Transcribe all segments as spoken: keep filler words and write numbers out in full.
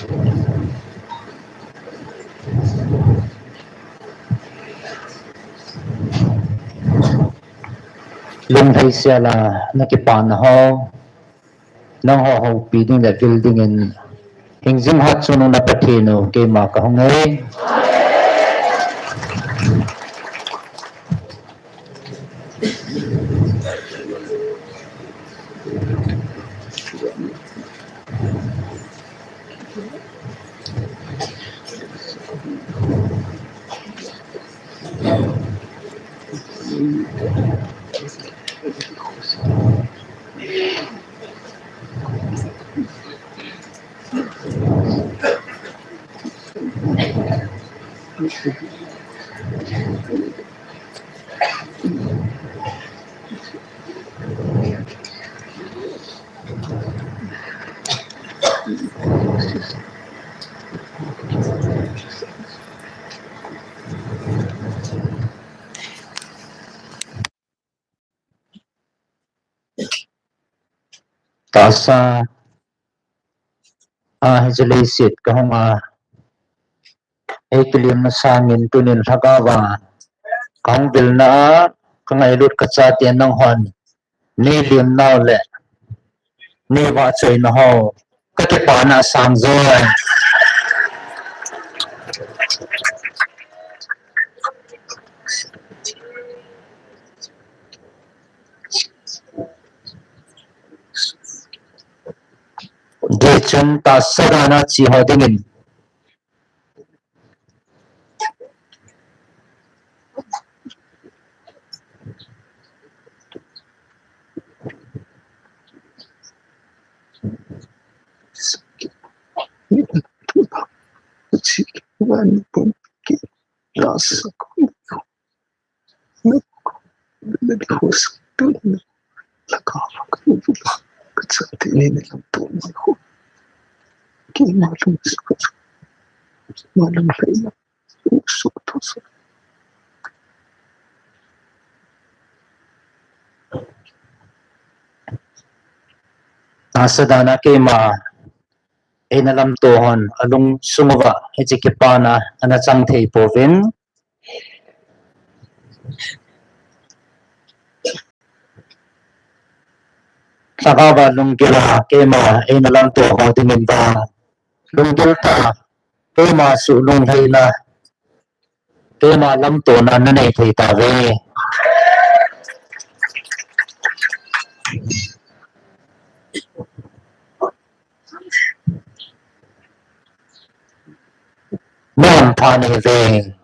Lunglhaisel a nakipana ho, nangho houpi ding le vil dingin, hingjing hatchungnung na Pathen u, keima kahung e. Tahsa a hiche leiset kahung a, ei kilemna sangin tunin lhagao a kahung vilna a, kangailut kachate nanghon nei lemnau le nei vahchoina ho, kakipana asang joi. Hijeh chun tahsa dan a che ho dingin, Tahsa dan a keima eina lamto hon alungsung uva hiche kipana ana chang thei pouvin, lhagao a lunggil a keima eina lamto ho dingin vang, lunggil tah a keima suh lunglhaina, keima lamtona nanei thei tauve. Nampha nahiuve.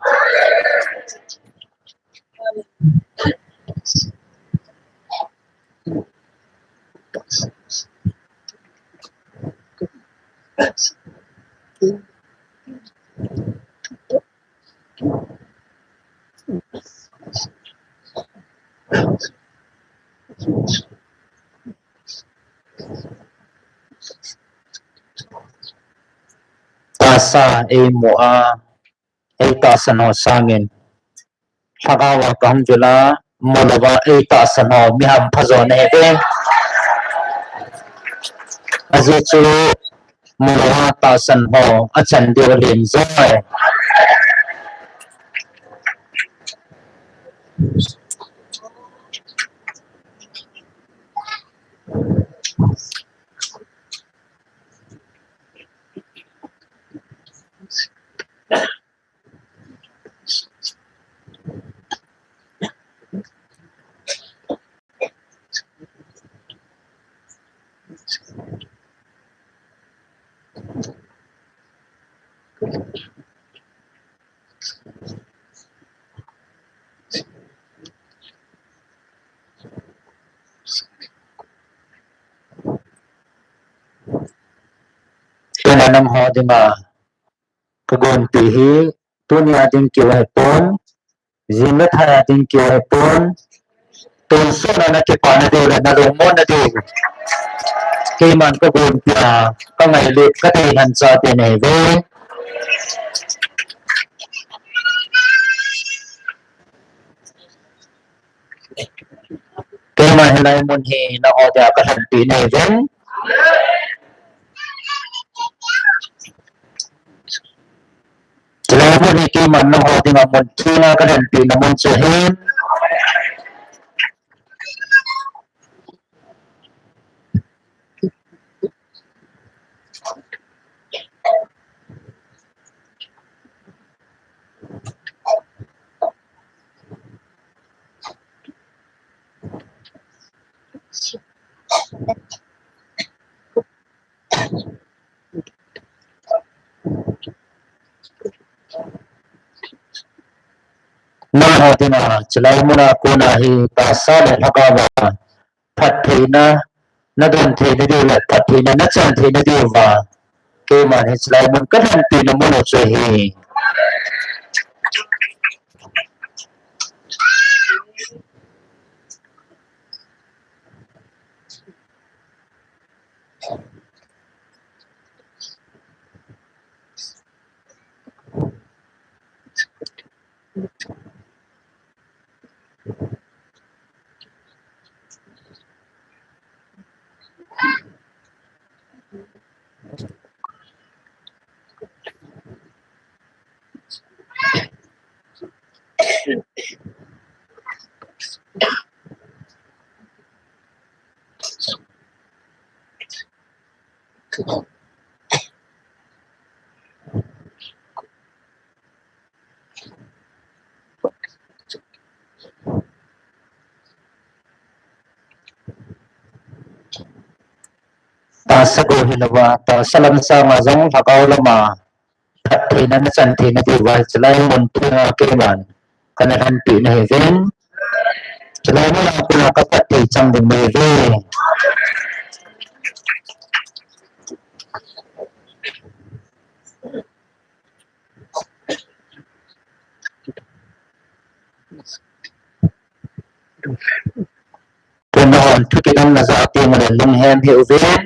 Tahsa eimu a, eitahsan ho sangin lhagao a kahung vil a, mulouva eitahsan ho mi hampha jo nahiuve. Ajeh chu mulouva tahsan ho achan diu alen joi. Tuna nangho dinga kagonpi hi, tunia ding keu ahipon, jing le thai a ding keu ahipon, tonsot a nakipana diu le nalungmonna diu, keiman kagonpi a, kangailut, kadeihan chate nahiuve. Keima hilai mun hi nangho dia kalhenpi nahiuvin. keiman nangho dinga mun thenga kalhenpeh na mun chu ahi. Nangho dinga chulai muna kona hi tahsa le lhagao a phattheina nadon theina diu le phattheina nachan theina diuva keiman hi chulai mun kalhenpeh na mun u chu ahi. Tahsa go hilouva, tahsa lam sanga jong lhagao lama phattheina nachan theina diuva chulai mun thenga keiman kana lhenpeh na ahiuvin. Chulai muna kona kaphatthei chang ding nahiuve. Tun nahon thu kidang najah teng uleh lunghem hih uvin.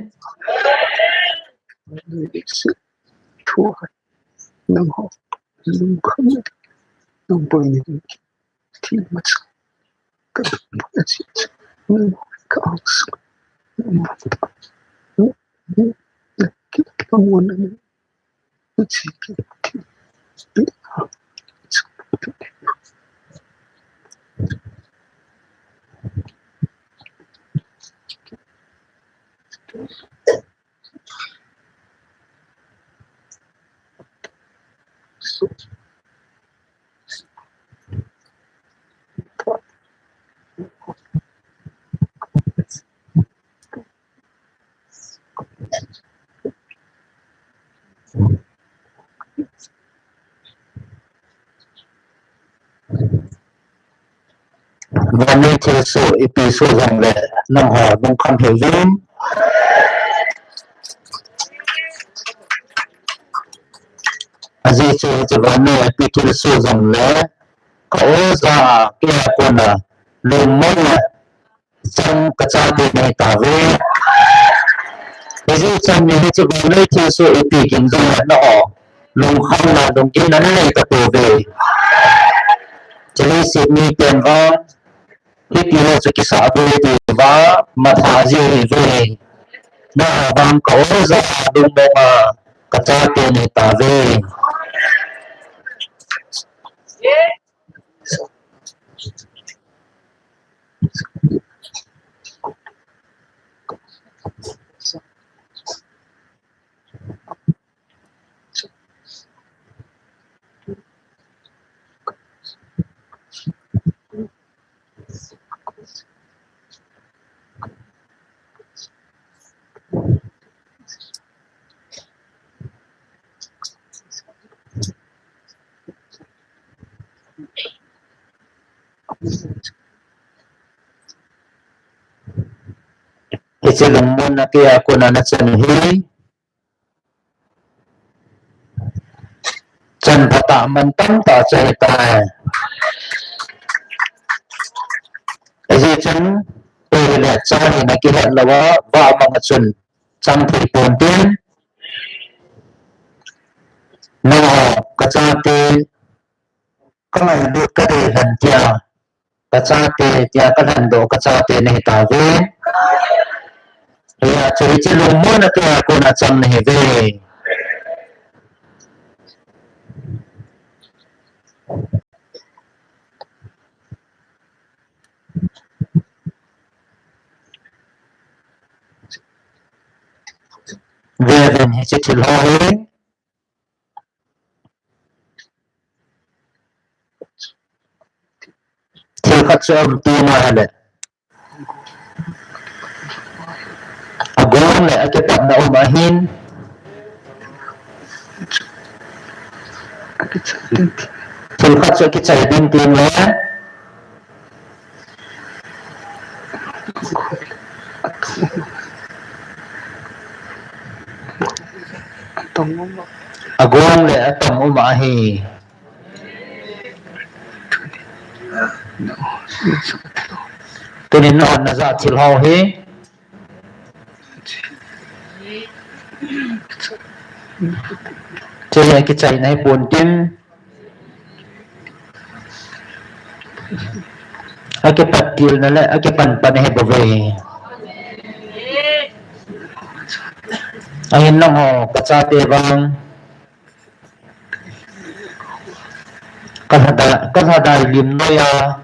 Vannoi thilsoh ipi soh jongle nangho lungkham hih uvin. Ajeh chu hiche vannoi a ipi thilsoh jongle ka oja a keiya kona lungmon le chang kachate nahi tauve. Hijeh chun hiche vannoi thilsoh ipi ging jongle nangho lungkhamna lunggimna nanei tapouve. Chule leiset miten vang hiti ho chu kisah ve tiuva matha ji ahiuve. Nangho vang ka oja a lungmong a kachate nahi tauve. Hiche lungmonna keiya kona nachan u hi chan phatah mantam tah chu ahitai. Hijeh chun kei hile cha hina kihet louva vahmang a chun chang thei ponte. Nangho kachate kangailut kadei lhon tia kachate tia kalhendoh kachate nahi tauve. Hijeh chun hiche lungmonna keiya kona chang nahiuve. Ve uvin hiche thil ho hi. Thil khat chu aum tina ahile. Agong le akipatna um ahin. Thil khat chu akichai ding tin le. Agong le atom um ahi. Tunin nahon najah thil ho hi. Chule akichaina hi pon tin. Akipat tilna le akipan pan ahi bouve. Ahin nangho kachate vang. Kalhadai, kalhadai lim noiya.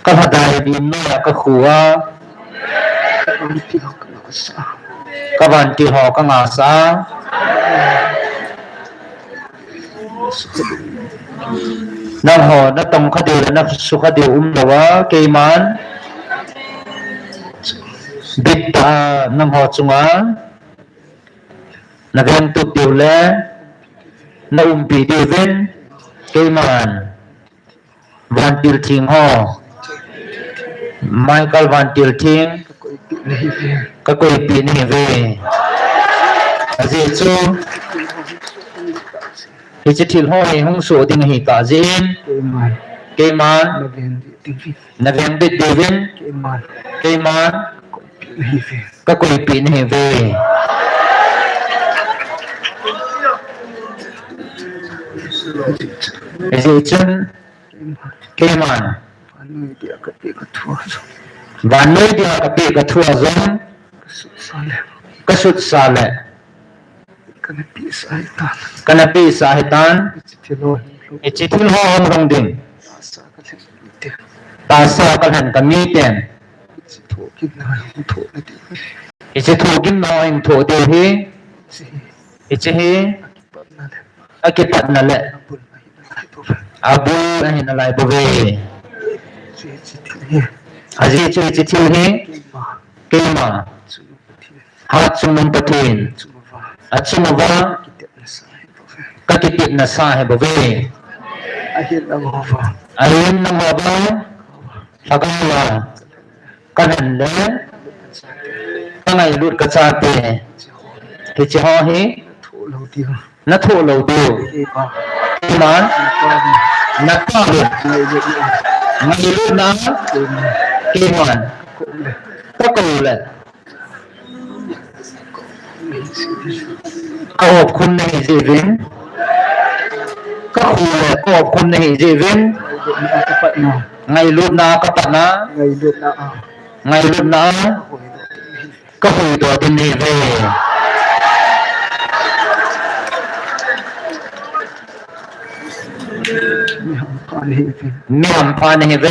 Kalhadai lim noiya kakhu a. Kavantil ho kangahsah a. Nangho natongkha diu le nasukha diu umlouva, keiman. Bittah a nangho chunga. Navengtup diu le, naumpi diuvin, keiman. Vantil theng ho. Michael vantil theng. Kakoipeh nahiuve. Ajeh chu. Hiche thil ho hi hung soh ding ahitah jeh in. Keiman. Naveng bit diuvin. Keiman. Kakoipeh nahiuve. Hijeh chun, keiman. Vannoi dia kapeh kathua jong. Kasutsah le. Kana pehsah ahitan. Hiche thil ho hung lhung ding. Tahsa kalhen kamiten. Hiche thohgimna ho hin thoh diu hi. Hiche hi. Akipatna le. Abul ahi nalai bouve. Ajeh chu hiche thil hi. Keima. Hatchungnung Pathen. Achunguva. Kakitepna sa ahi bouve. Ahin nangho vang. Lhagao a. Kalhen le. Kangailut kachate. Hiche ho hi. Nathoh lou diu. Keiman. Napa uvin. Ngailutna. Keiman. Kakou le. Kaopkhum nahi jeh uvin. Kakhu le kaopkhum nahi jeh uvin. Ngailutna kapatna. Ngailutna. Kahuhdoh ding nahiuve. Mi hampha nahiuve.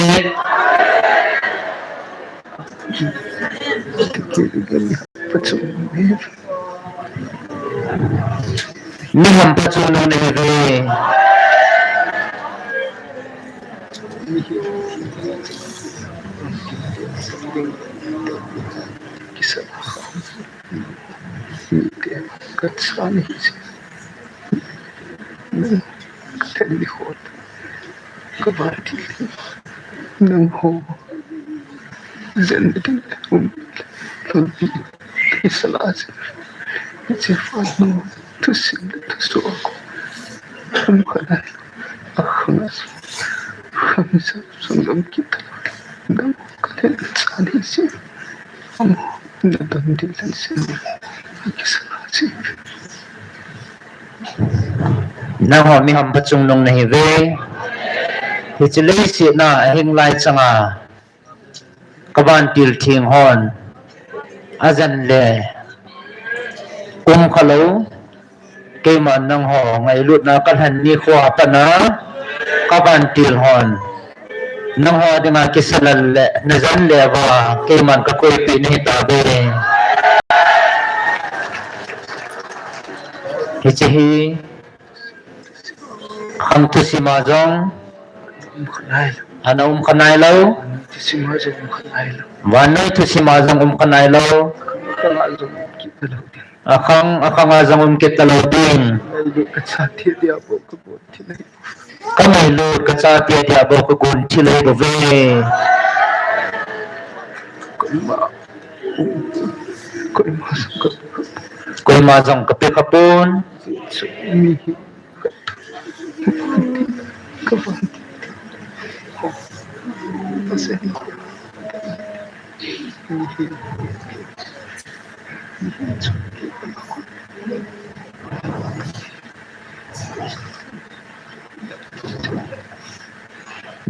Mi hampha chungnung nahiuve. Kisa. Mite kachan hi. Nang kalen ni hot. Kavantil. Nangho. Jen din um. Lolpi. Isala. Chifan no. Thusim le thuso ko. Kum kala. Akhana. Khamisa. Sangam kita. Nang kalen chan hi. Nangho mi hampha chungnung nahiuve. Hiche leiset a ahing lai changa kavantil theng hon ajan le kum khalou Keiman nangho ngailutna kalhen nikho a pat na kavantil hon nangho dinga kisalal le najan le va keiman kakoipeh nahi tauve. Hiche hi khang thusim a jong ana um kha nailou. Vannoi thusim a jong um kha nailou. Akhang, akhang a jong um kit talou ding. Kangailut kachate dia bou kagon thil ahi bouve. Koima jong kape khapon.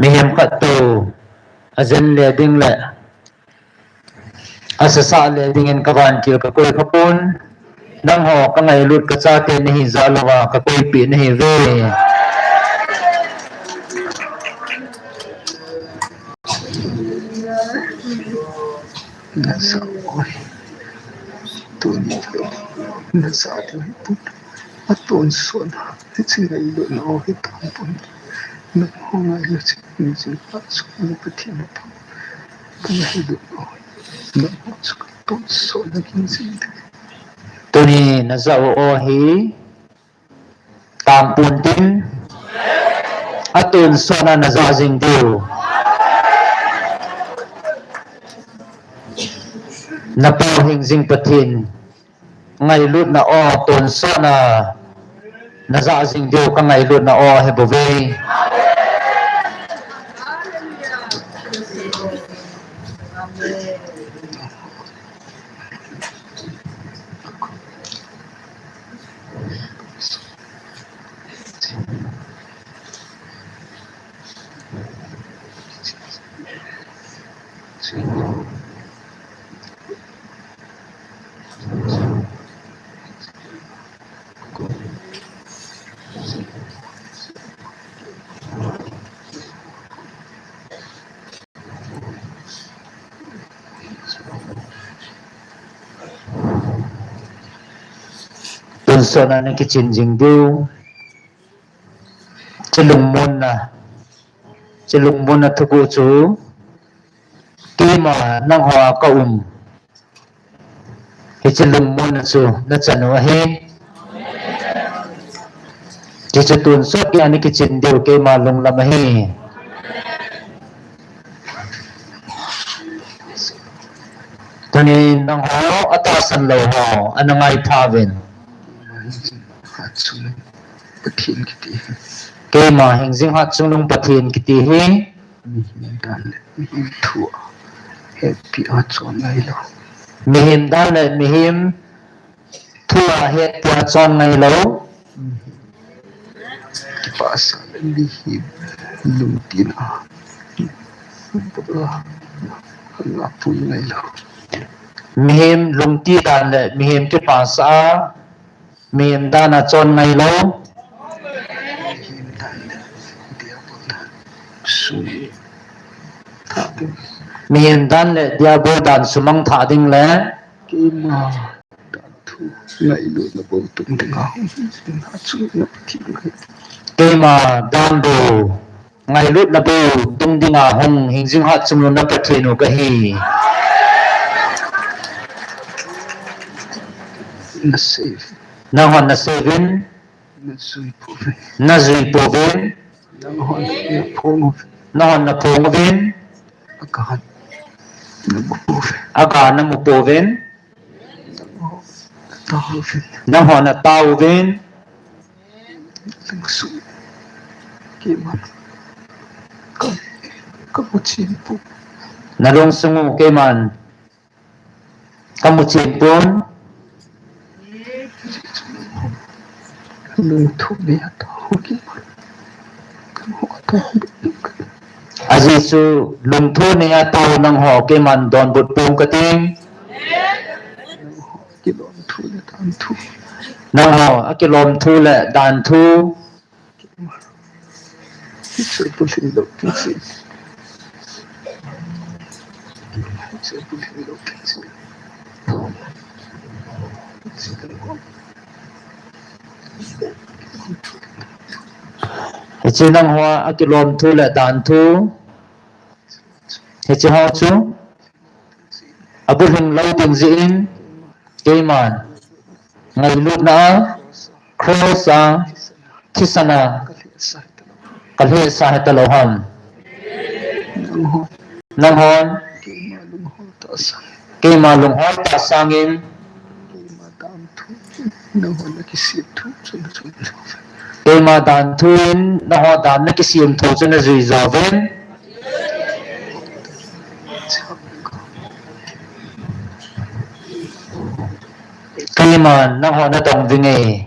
Mihem khat toh ajen le ding le asasa le dingin kavantil kakoi khapon. Nangho kangailut kachate nahi jeh a louva kakoipeh nahiuve. Naja o hi. Tuni naja o hi pun. Atonsot na. Hiche ngailutna o hi tam pon. Nangho ngailut hiche. Hiche pa chu na Pathen na pa. Kangailut o hi. Nangho chu katonsot na kin jing. Tuni naja o hi. Tam pon tin, atonsot na naja jing diu. Napu hingjing Pathen, ngailutna o tonsot na naja jing diu kangailutna o ahi bouve. Tonsot na nakichen jing diu. Hiche lungmonna, hiche lungmonna thuguh chu keima nangho a kaum. Hiche lungmonna chu nachan u ahi. Hiche tonsot keiya nakichen diu keima lunglam ahi. Tunin nangho atahsan lou ho ana ngaitha uvin. Keima hingjing hatchungnung Pathen kiti hi. Mihem dan le mihem thu a hetpi a chon ngailou. Mihem dan le mihem thu a hetpi a chon ngailou. Kipahsa le mihem lungtina a nga pui ngailou. Mihem lungti dan le mihem kipahsa a Mihem dan a chon ngailou. Mihem dan le diabol dan sumang thah ding le. Keima dan thu ngailutna bou tung dinga hung jing na chu na Pathen kahi. Keima dan bou Ngailutna bou tung dinga hung hingjing hatchungnung na Pathen u kahi. Nasei uvin. Nanghon nasei uvin. Najui pouvin. Najui pouvin. Nanghon naphong uvin. Nanghon naphong uvin. Aga namu pouvin. Aga namu pouvin. Nanghon natao uvin. Lungsung u keiman ka, kamu chen pon. Nalungsung u keiman kamu chen pon. Lungthim nei a tao u keiman. Ajeh chu lungthim nei a tao u nangho keiman donbut pon kating. Kilungthim le tanthu. Nangho, akilom thu le dan thu. Hiche nangho, akilom thu le dan thu. Hiche ho chu. Abulhing lou ding jeh in, keiman ngailutna a, cross a, thisan a, kalhehsa hitalou ham. Nanghon, keima lunghol tah sangin, keima dan thu in, nangho dan nakisem thu chu najui jouvin. Keiman nangho nadong vinge.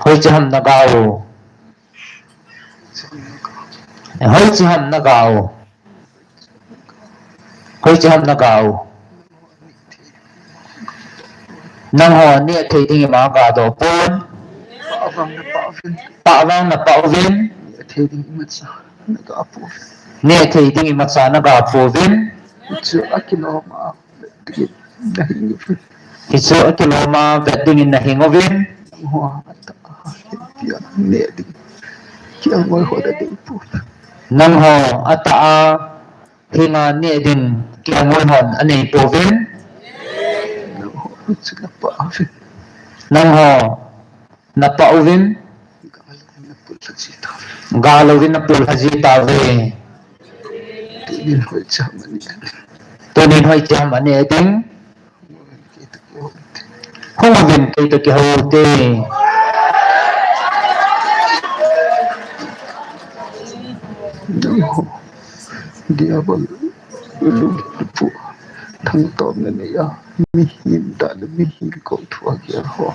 Hoiche ham naga u. Hoiche ham naga u. Hoiche ham naga u. Nangho neh thei ding ima gadoh pon. Pah vang napah uvin. Neh thei ding imacha naga pouvin. Hichu akilom a vet dingin nahing uvin. Nangho atah a hinga neh ding kelngoi hon anei pouvin. Nangho napah uvin. Gal louvin napul lha ji tauve. Tunin hoiche ham aneh ding. Hung uvin keitoh kihou ute. Diabol lungpua, thangtomna neiya, mihem dan le mihem kou thua gel ho.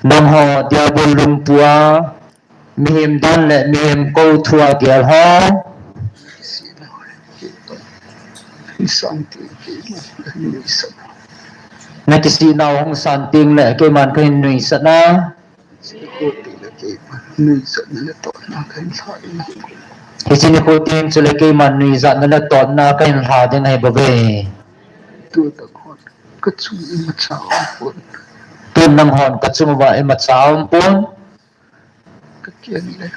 Nangho Diabol lungpua, mihem dan le mihem kou thua gel ho. Nakisih nau hung san teng le keiman kahin nuisat na. Hiche nikho teng chule keiman nuijatna le totna kahin lha ding ahi bouve. Tun nanghon kachung uva imacha aumpon. Kakeng le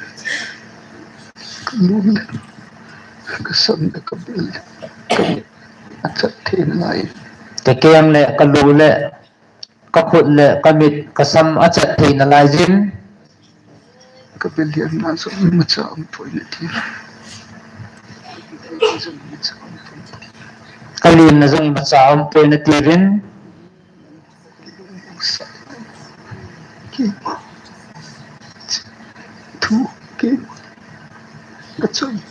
kalu le kasam le kabel le kamit achat thei nalai. Kakeng le kalu le kakhut le kamit kasam achat thei nalai jin. Kabenna jong imacha aumpoi nati. Kalenna jong imacha aumpoi natiuvin. Keima thu, keima kachoi.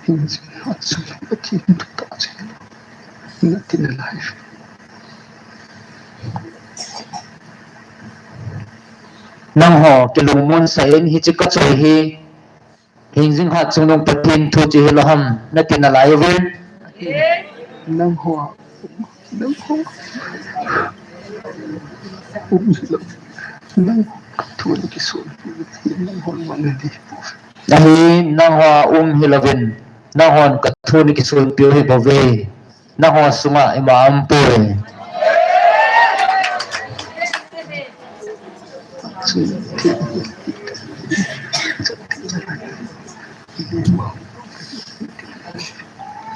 Hingjing hat sung Pathen thutah chu nati nalai. Nangho kilungmonsah in hiche kachoi hi hingjing hat chungnung Pathen thu chu hilou ham nati nalai uvin. Nangho, nangho um hilou, nangho thu nakisonpiu hi nanghon vang nadipoi. Ahin nangho um hilouvin, nanghon kathu nakisonpiu ahi bouve. Nangho sunga ima aumpoi.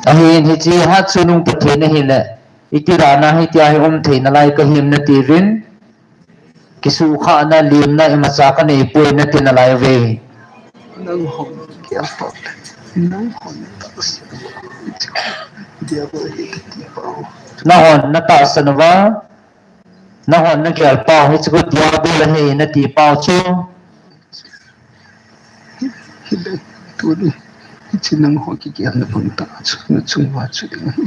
Ahin hiche hat chungnung Pathen ahile, iti dana hitia hi um thei nalai kahim natiuvin. Kisukhahna, lemna imacha kaneipoi nati nalai uve. Nanghon natahsan uva, nanghon nagel pau hiche khu Diabol ahi nati pau chu. Hileh tuni hiche nangho kigelna bang tah chu nachung uva chu ding ahi.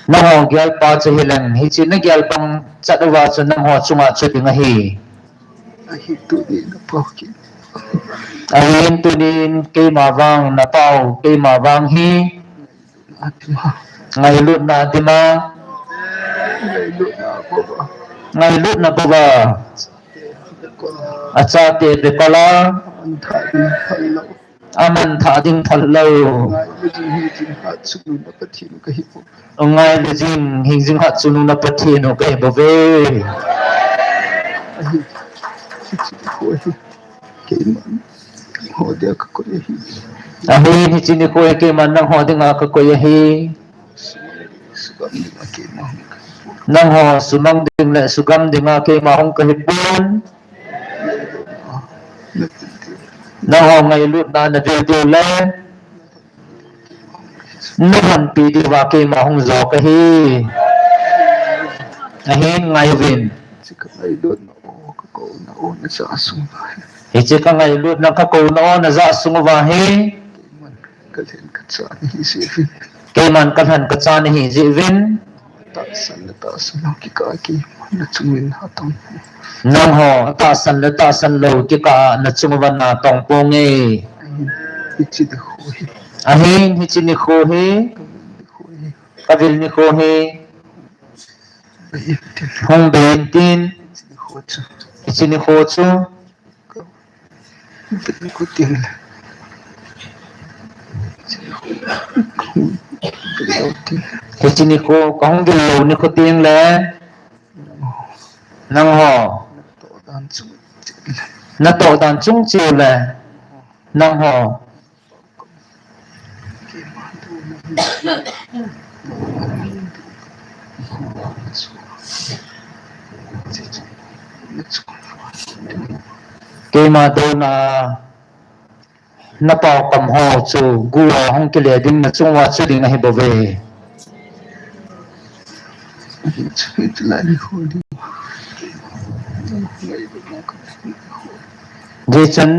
Nangho gelpa chu hileng hiche nagel bang chat uva chu nangho chunga chu ding ahi. Ahin tuni napao kit. Ahin tunin keima vang napao, keima vang hi. Atima. Ngailutna atima. Ngailutna abol uva. Ngailutna bou a. Achate bekol a. Aman thah ding phal lou. Ngai le jing hingjing hatchungnung na Pathen u kahi bouve. Ahin hiche nikho hi keiman nangho dinga kakoi ahi. Nangho sumang ding le sugam dinga keima hung kahipon. Nangho ngailutna navil diu le nahonpi diuva keima hung jo kahi. Ahin ngaiuvin. Hiche kangailutna kakouna o najah sung uva hi keiman kalhen kachan ahi jeh uvin. Nangho atahsan le tahsan lou kikah a nachung uva natong ponge. Ahin hiche nikho hi kavil nikho hi hung bei intin, hiche nikho chu hiche nikho kahung vil lou nikho tengle nangho natoh dan chung cheh ule nangho keima douna napao kam ho chu gu a hung kile ding nachung uva chu ding ahi bouve. Hijeh chun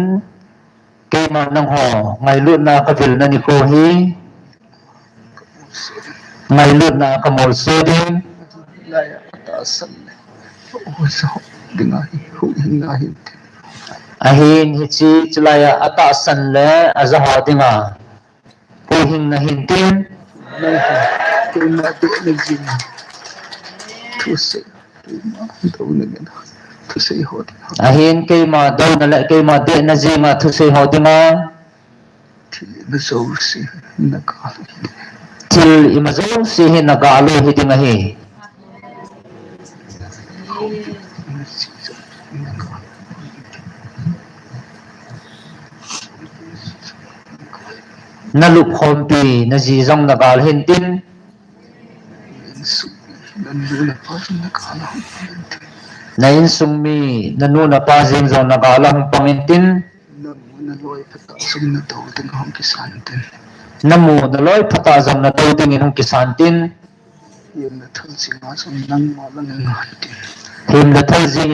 keima nangho ngailutna kavilna nikho hi ngailutna kamolso ding. Ahin hiche chulai a atahsan le ajaho dinga huhhingna hintin. Ahin keima douna le keima dehna jenga thusei ho dinga thil ima jouse hi nagal u hiding ahi. Nalupkhompi naji jong nagal hintin. Na insung mi, nanu napa jeng jong nagal a hung pang intin. Namu naloi phatah jong nadou dingin hung kisan tin. Hemna thal jeng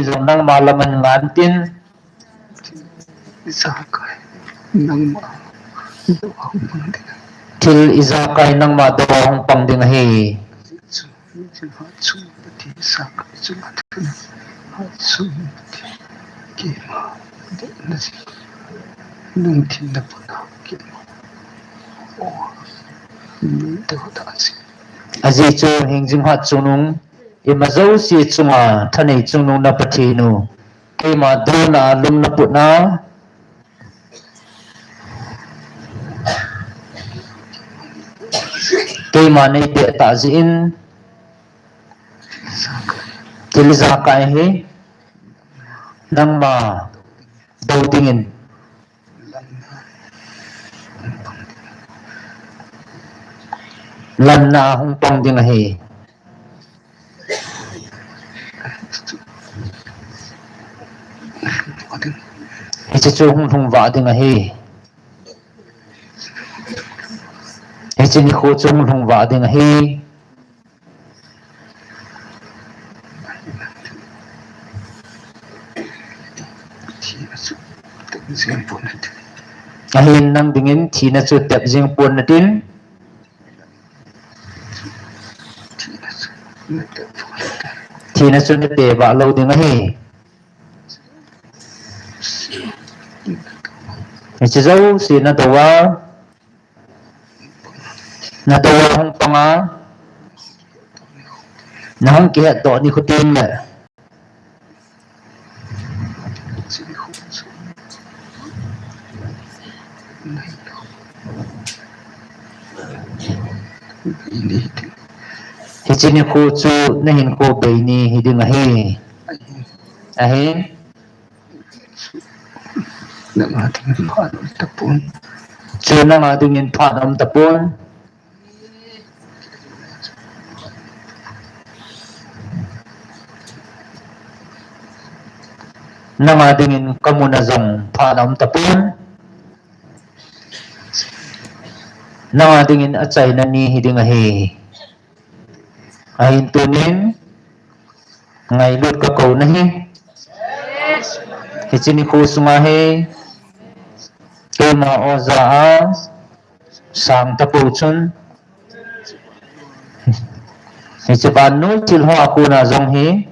jong nangma lamin ngan tin. Thil ijakai nangma dou a hung pang ding ahi. Ajeh chu hingjing hatchungnung ima jouse chunga thanei chungnung na Pathen u keima douna a lung naputna keima neideh tah jeh in thil ijakai hi nangma dou dingin lamna a hung pang ding ahi. Hiche chu hung lhung vah ding ahi. Hiche nikho chu hung lhung vah ding ahi. Ahin nang dingin thina chu tep jeng pon natin. Thina chu nate vah lou ding ahi. Hiche jouse nadou a, nadou a hung panga, nahung kihetdoh nikho tengle Hiche nikho chu nahinkho bei ni hiding ahi. Ahin. Nanga dingin phat aum tapon. Chu nanga dingin phat aum tapon. Nanga dingin kamuna jong phat aum tapon. Nanga dingin achaina ni hiding ahi. Ahin tunin ngailut kakou nahi. Hiche nikho sunga hi keima oja a sang tapou chun, hiche vannoi thil hoa kona jong hi,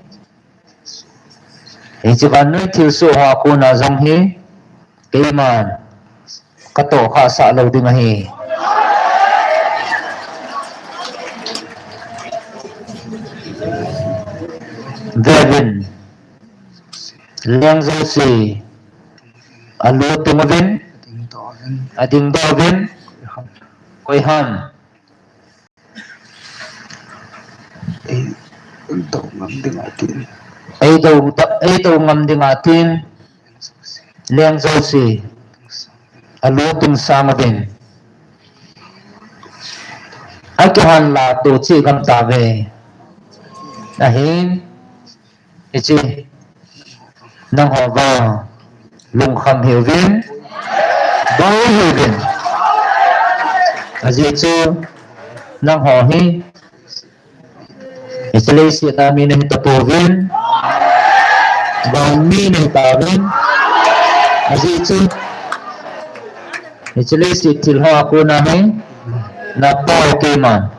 hiche vannoi thilsoh hoa kona jong hi, keiman katoh khah sah lou ding ahi. Veuvin, leng jouse alu tung uvin, adingdoh uvin, koiham eidou ngam ding atin. Eidou, eidou ngam ding atin. Leng jouse alu tung sang uvin, akihan la to cheh gam tauve. Ahin, hiche nangho vang lungkham hiuvin, boi hiuvin. Ajeh chu nangho hi hiche leiset a mi nahi tapouvin, van mi nahi tauvin. Ajeh chu hiche leiset thil hoa kona hi napa u keiman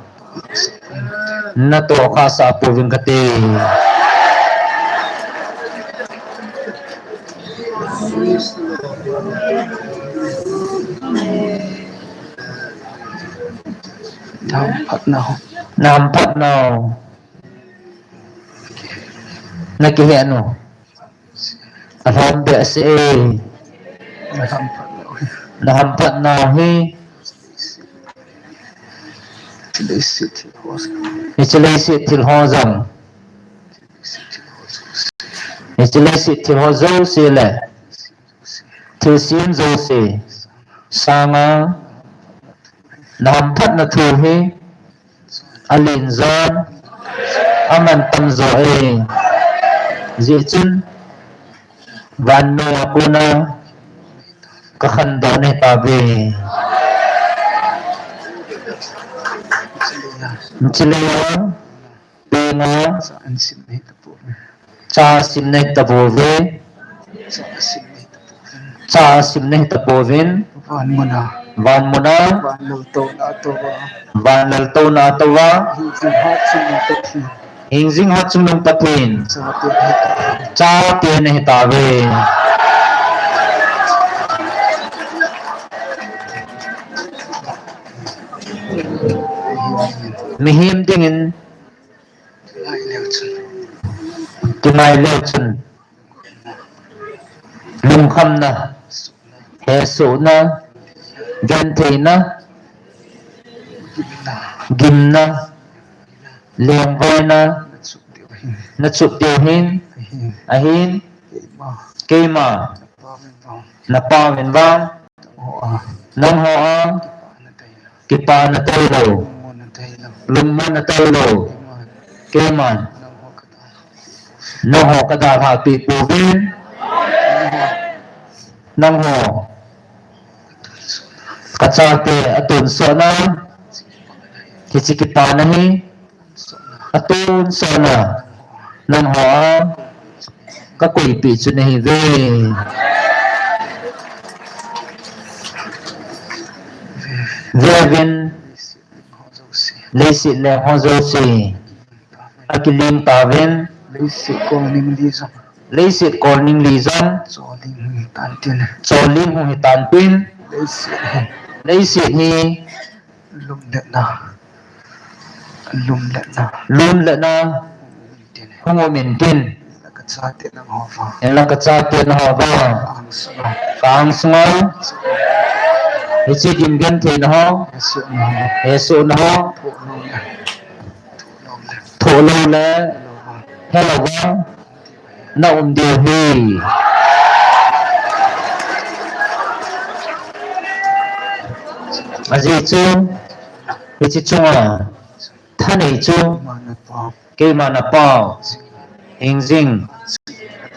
natoh khah sah pouving kate. Nahamphat nau. Nahamphat nau. Nakihet u. Alhom behseh e. Nahamphat nau hi. Nahamphat nau hi. Hiche leiset thil ho jong. Hiche leiset thil ho jouse le thilsem jouse sanga nahamphatna thu hi alen jon, amantam jo e. Hijeh chun vannoi a kona kakhandoh nahi tauve. Hiche lei a penga cha sim nahi tapouve. Cha sim nahi tapouvin. Van muna. Van muna. Van laltouna a touva. Van laltouna a touva. Hingjing hatchungnung Pathen. Hingjing hatchungnung Pathen. Chate nahi tauve. Mihem dingin kingai leu chun lungkhamna, hesohna, gentheina, gimna, lengvaina nachuh diu ahin, ahin, keima, napa uvin vang, nangho a kipana tailou, lungmonna tailou, keiman nangho kadalhah peh pouvin, nangho kachate atonsotna, hiche kipana hi atonsotna nangho a kakoipeh chu nahiuve. Veuvin, leiset leng ho jouse, akiling tauvin. Leiset kolning li jong, leiset kolning li jong choling hung hitan tin, choling hung hitan tin. Leiset hi, leiset hi lumletna, lumletna, lumletna hung um intin, hung um intin. Hinla kachate nangho vang, hinla kachate nangho vang ka-ang sunga, ka-ang sunga hiche gim gentheina ho, hesohna ho, hesohna ho thoh nom le, thoh nom le, Thoh lou le, he lou va, na um diu hi. Ajeh chu, hiche chunga, thanei chu, keima na pau, hingjing,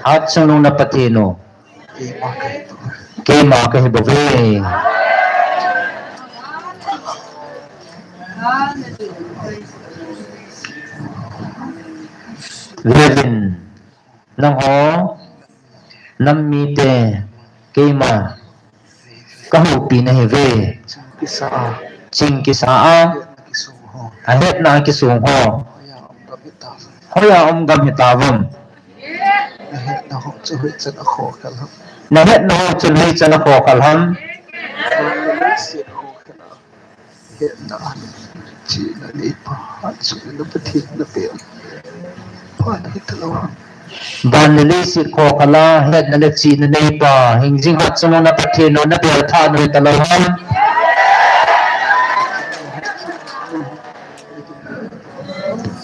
hatchungnung na Pathen u. Keima kahi bouve. Vevin, nangho, nam mite, keima, kahoupi nahiuve. Ching kisa a, ahetna kisong ho. Hoiya um gam hitauvem. Nahetna ho chun hoichan akhokhel ham. Van le leiset khokhel a, hetna le chihna neipa, hingjing hatchungnung na Pathen u nabel tha nahitalou ham.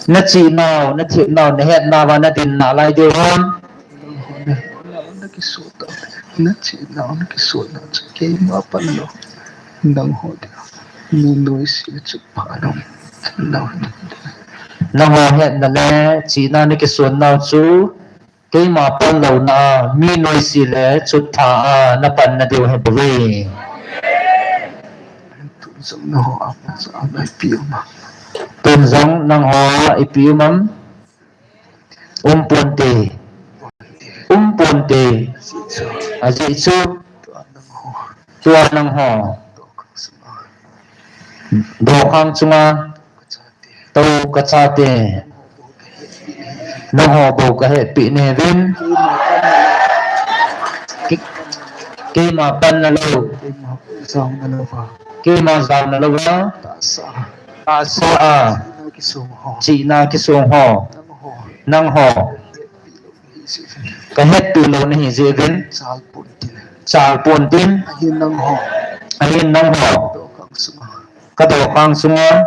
Nachihnau, nathepnau, nahetnauva nadin nalai diu ham. Nachihnau, nakisohnau chu keima panlou, nangho dia mi noise chu pha lou. Nangho hetna le chihna nakisohnau chu keima panlouna a mi noise le chuttha a napanna diu ahibouve. Tun jong nangho a ipi um am? Umponte. Umponte. Ajeh chu, tua nangho, dokhang chunga, tou kachate, nangho bou kahetpeh nahiuvin. Ke-, keima panna lou, keima jaona louva, tahsa a, chihna kisong ho, nangho, kahetpeh lou nahi jeh uvin, chalpontin, ahin nangho, kadokhang chunga,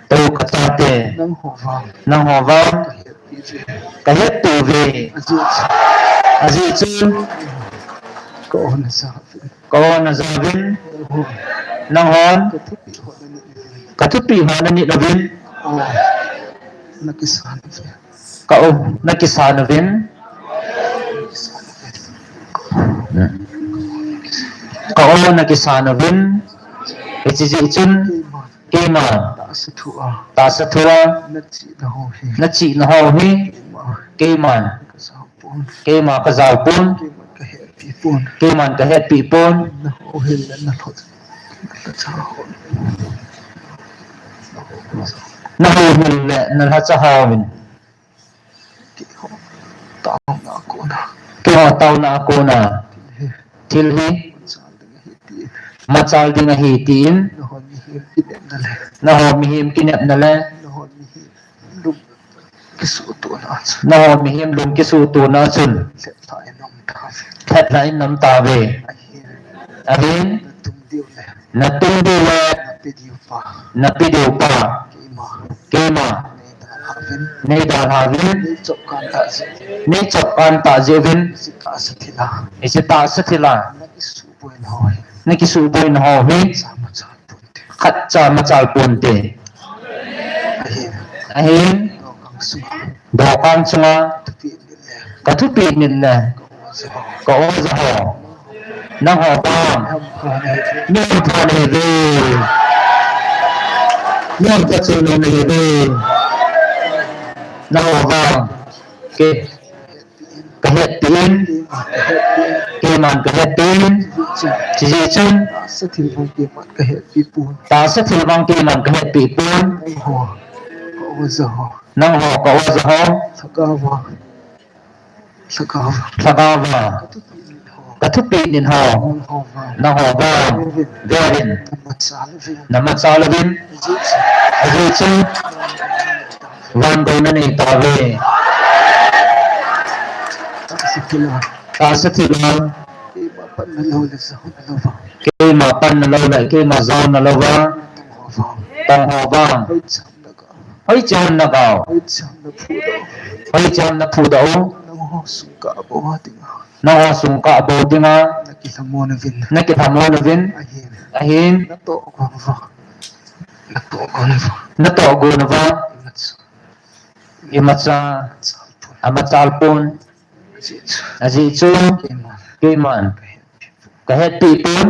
tou kachate, nangho vang, kahetpeh uve. Ajeh chu, ka-o najauvin, nanghon, kathupeh ho nanit uvin. Ka-o, nakisan uvin. Ka-o, nakisan uvin. Hiche jeh chun, keima, tahsa thua, nachihna ho hi, keiman, keima kajaopon, keiman kahetpeh pon. Nahouhil le nalhacha hovin, keiho taona a kona thil hi machal ding ahi tin, nangho mihem kinepna le nangho mihem lung kisuhtona chun lheplhah in naum tauve. Ahin, natung diu le nape diu pa keima neidalhauvin, neichopkan tah jeh uvin, hiche tahsa thil a nakisuhboina ho hi khatcha machal ponte. Ahin, dokhang chunga kathupeh nit le ka-o jaho, nangho vang mihampha nahiuve, mihampha chungnung nahiuve. Nangho vang kahetpeh in, keiman kahetpeh in. Hiche jeh chun, tahsa thil vang keiman kahetpeh pon. Nangho ka-o jaho, lhagao a kathupeh nit ho, nangho vang veuvin, namachal uvin. Ajeh chu, van gou nanei tauve. Tahsa thil a, keima panna lou le keima jaona louva, tongho vang Hoiche hon nagao. Hoiche hon naphudoh u. Hoiche hon naphudoh u. Nangho sung kabou a dinga. Nangho sung kabou dinga. Nakilhamon uvin. Nakilhamon uvin. Ahin. Ahin. Natohgon uva. Natohgon uva. Natohgon uva. Imacha. Imacha. Amachal pon. Amachal pon. Ajeh chu. Ajeh chu. Keiman. Keiman. Kahetpi pon.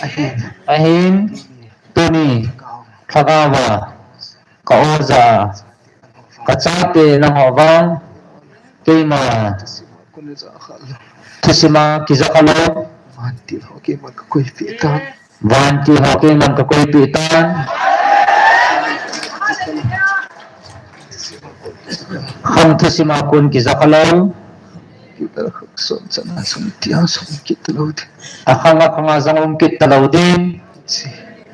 Ahin. Ahin. Tuni. Lhagao. Lhagao va. Ka oja. Ka chate nangho vang. Keima. Thusima kija khalou. Vantil ho keiman kakoipeh tan. Vantil ho keiman kakoipeh tan. Khang thusima kon kija khalou. Akhang akhanga jong um kit talou ding.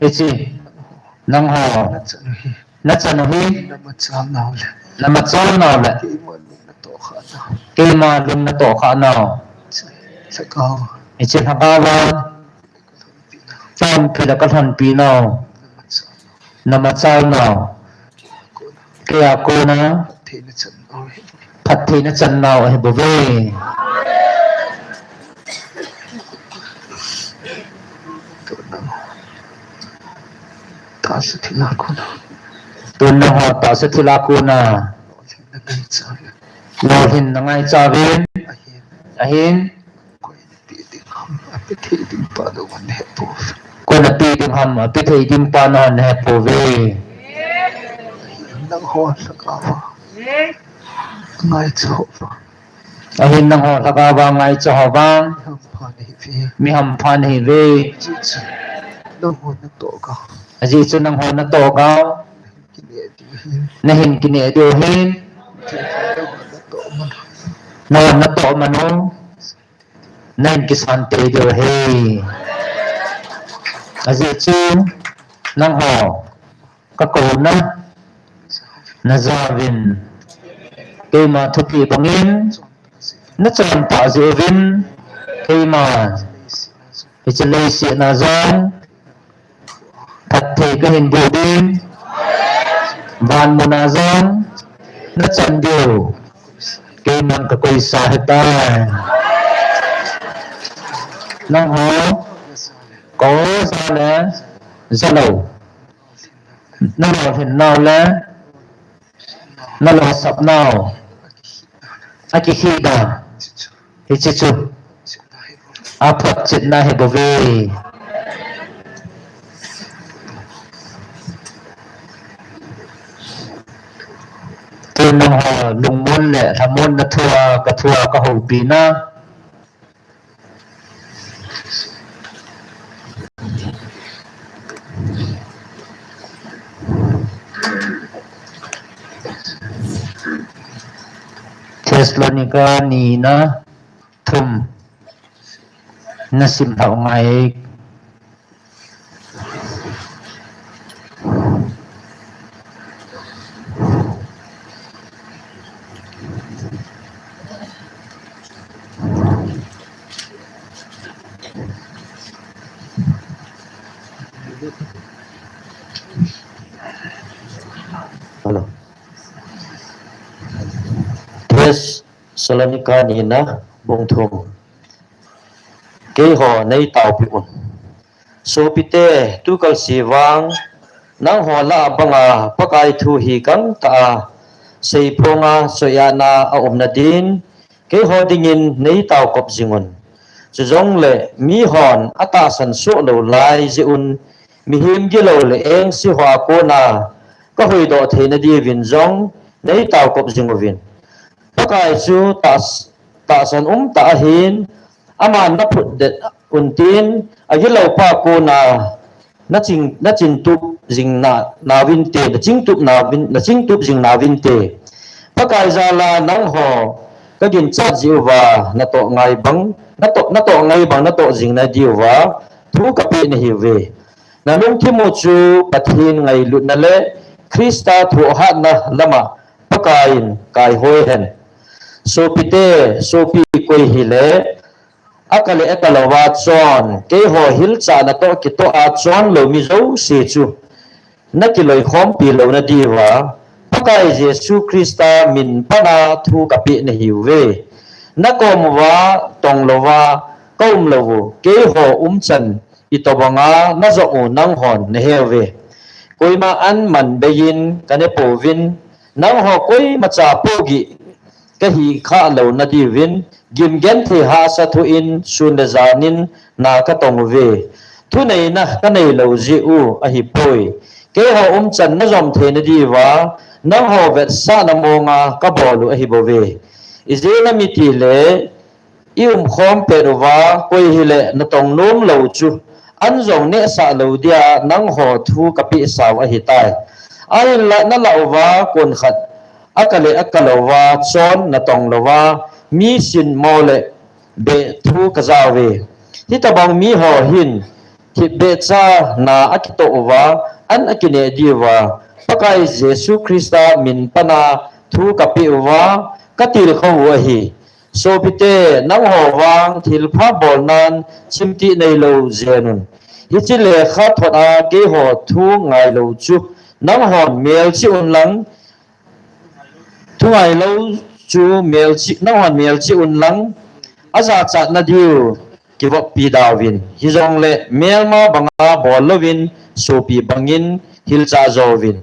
Hiche. Nangho. Nachan u hi. Namachal nau le. Namachal nau le. Keima lung natoh khah nau. Keima lung natoh khah nau. Lhagao. Hiche lhagao a. Chomkhat a kalhonpi nau. Namachal nau. Keia kona. Phattheina chan nau ahi bouve. Tahsa thilha kona. Tun nangho tahsa thilha kona. Lolhinna ngaicha uvin. Ahin. Koi napeh ding ham, apeh thei ding pa nahon hepouve. Koi napeh ding ham, apeh thei ding pa nahon hepouve. Nangho lhagao va. Ngaicha ho va. Ahin nangho lhagao va ngaicha ho vang. Mi hampha nahiuve. Mi hampha nahiuve. Ajeh chu. Nangho natoh gao. Ajeh chu nangho natoh gao. Nahin kineh diu ahin. Nahin kineh diu ahin. Nangho natoh man u. Nangho natoh man u. Nahin kisan tei diu ahi. Ajeh chu. Nangho. Kakouna. Najauvin. Keima thupeh bangin. Nachon tah jeh uvin. Keima. Hiche leiset a jong. Phatthei kahin boh ding. Van muna jong. Nachan diu. Keiman kakoisa ahitai. Nangho. Ka oja le. Jalou. Nalolhin nau le. Nalosap nau. Akikhih da. Hiche chu. Aphotchetna ahi bouve. Tun nangho lungmon le lhamon na thua, kathua, kahoupi na. Thessalonica nina thum. Nasim lhau ngai. Hello. Thessalonica nina bung thum. Keiho neitaopi un. Sopite, tukal se vang, nangho lah a banga Pakai thu hi gangtah a, seiphonga soiatna a umna din, keiho dingin neitaokop jing un. Chujongle mihon atahsan soh lou lai jeh un, mihem gilou le engse hoa kona kahuhdoh theina diuvin jong neitaokop jing uvin. Pakai chu tahs-, tahsan umtah ahin, aman naphutdet untin, agiloupa kona naching, nachingtup jing na, nauvinte, nachingtup nauvin, nachingtup jing nauvinte. Pakai jal a nangho kaginchat jeh uva, natoh ngai bang, natoh, natoh ngai bang natoh jing nadiuva thu kapeh nahiuve. Nalungthim u chu Pathen ngailutna le Christa thohhatna lama Pakaiyin kaihoi hen. Sopite, sopi koi hile, akah le akah louva chon, keiho hilchah natoh kitoh a chon lou mi jouse chu nakiloikhompi louna diuva, Pakai Jesu Christa min pana thu kapeh nahiuve. Nakom uva tonglouva kaum lou u, keiho umchan itobanga najong u nanghon naheuve. Koima an man beiyin kanepouvin, nangho koimacha pohgih kahi khah lou nadiuvin, gimgenthei hahsa thu in sun le janin na katong uve. Thuneina kanei lou jeh u ahipoi. Keiho umchan najom theina diuva, nangho vetsahna monga kabol u ahibouve. Ijeh inem itile, iumkhom pet uva, koi hile natong nom lou chu, an jong nehsah lou dia nangho thu kapeh sau ahitai. Ahinla nalah uva, konkhat akale akalouva, chon natong louva, mi sin mo le beh thu kajauve. Hitobang miho hin, thipbeh chana akitoh uva, an akineh diuva, Pakai Jesu Christa min pana thu kapeh uva, katilkhou u ahi. Sopite, nangho vang thilpha bolnan chimtih neilou jengun. Hiche lekhathot a keiho thu ngailou chu, nanghon melchih unlang, thu ngailou chu melchih, nanghon melchih unlang, ajachatna diu kivoppi dauvin. Hijongle melma banga bol louvin, sopi bangin hilchah jouvin.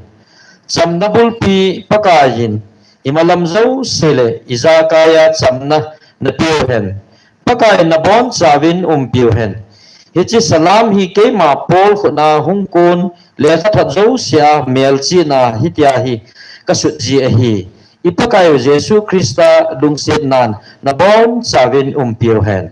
Chamna bulpi Pakaiyin, imalam jouse le ijakaiya chamna napeuhen. Pakai nabonchauvin umpiu hen. Hiche salam hi keima Paul khutna hung kon lekhathot jousea melchihna hitia hi kasutji ahi. I Pakaiu Jesu Christa lungsetnan nabonchauvin umpiu hen.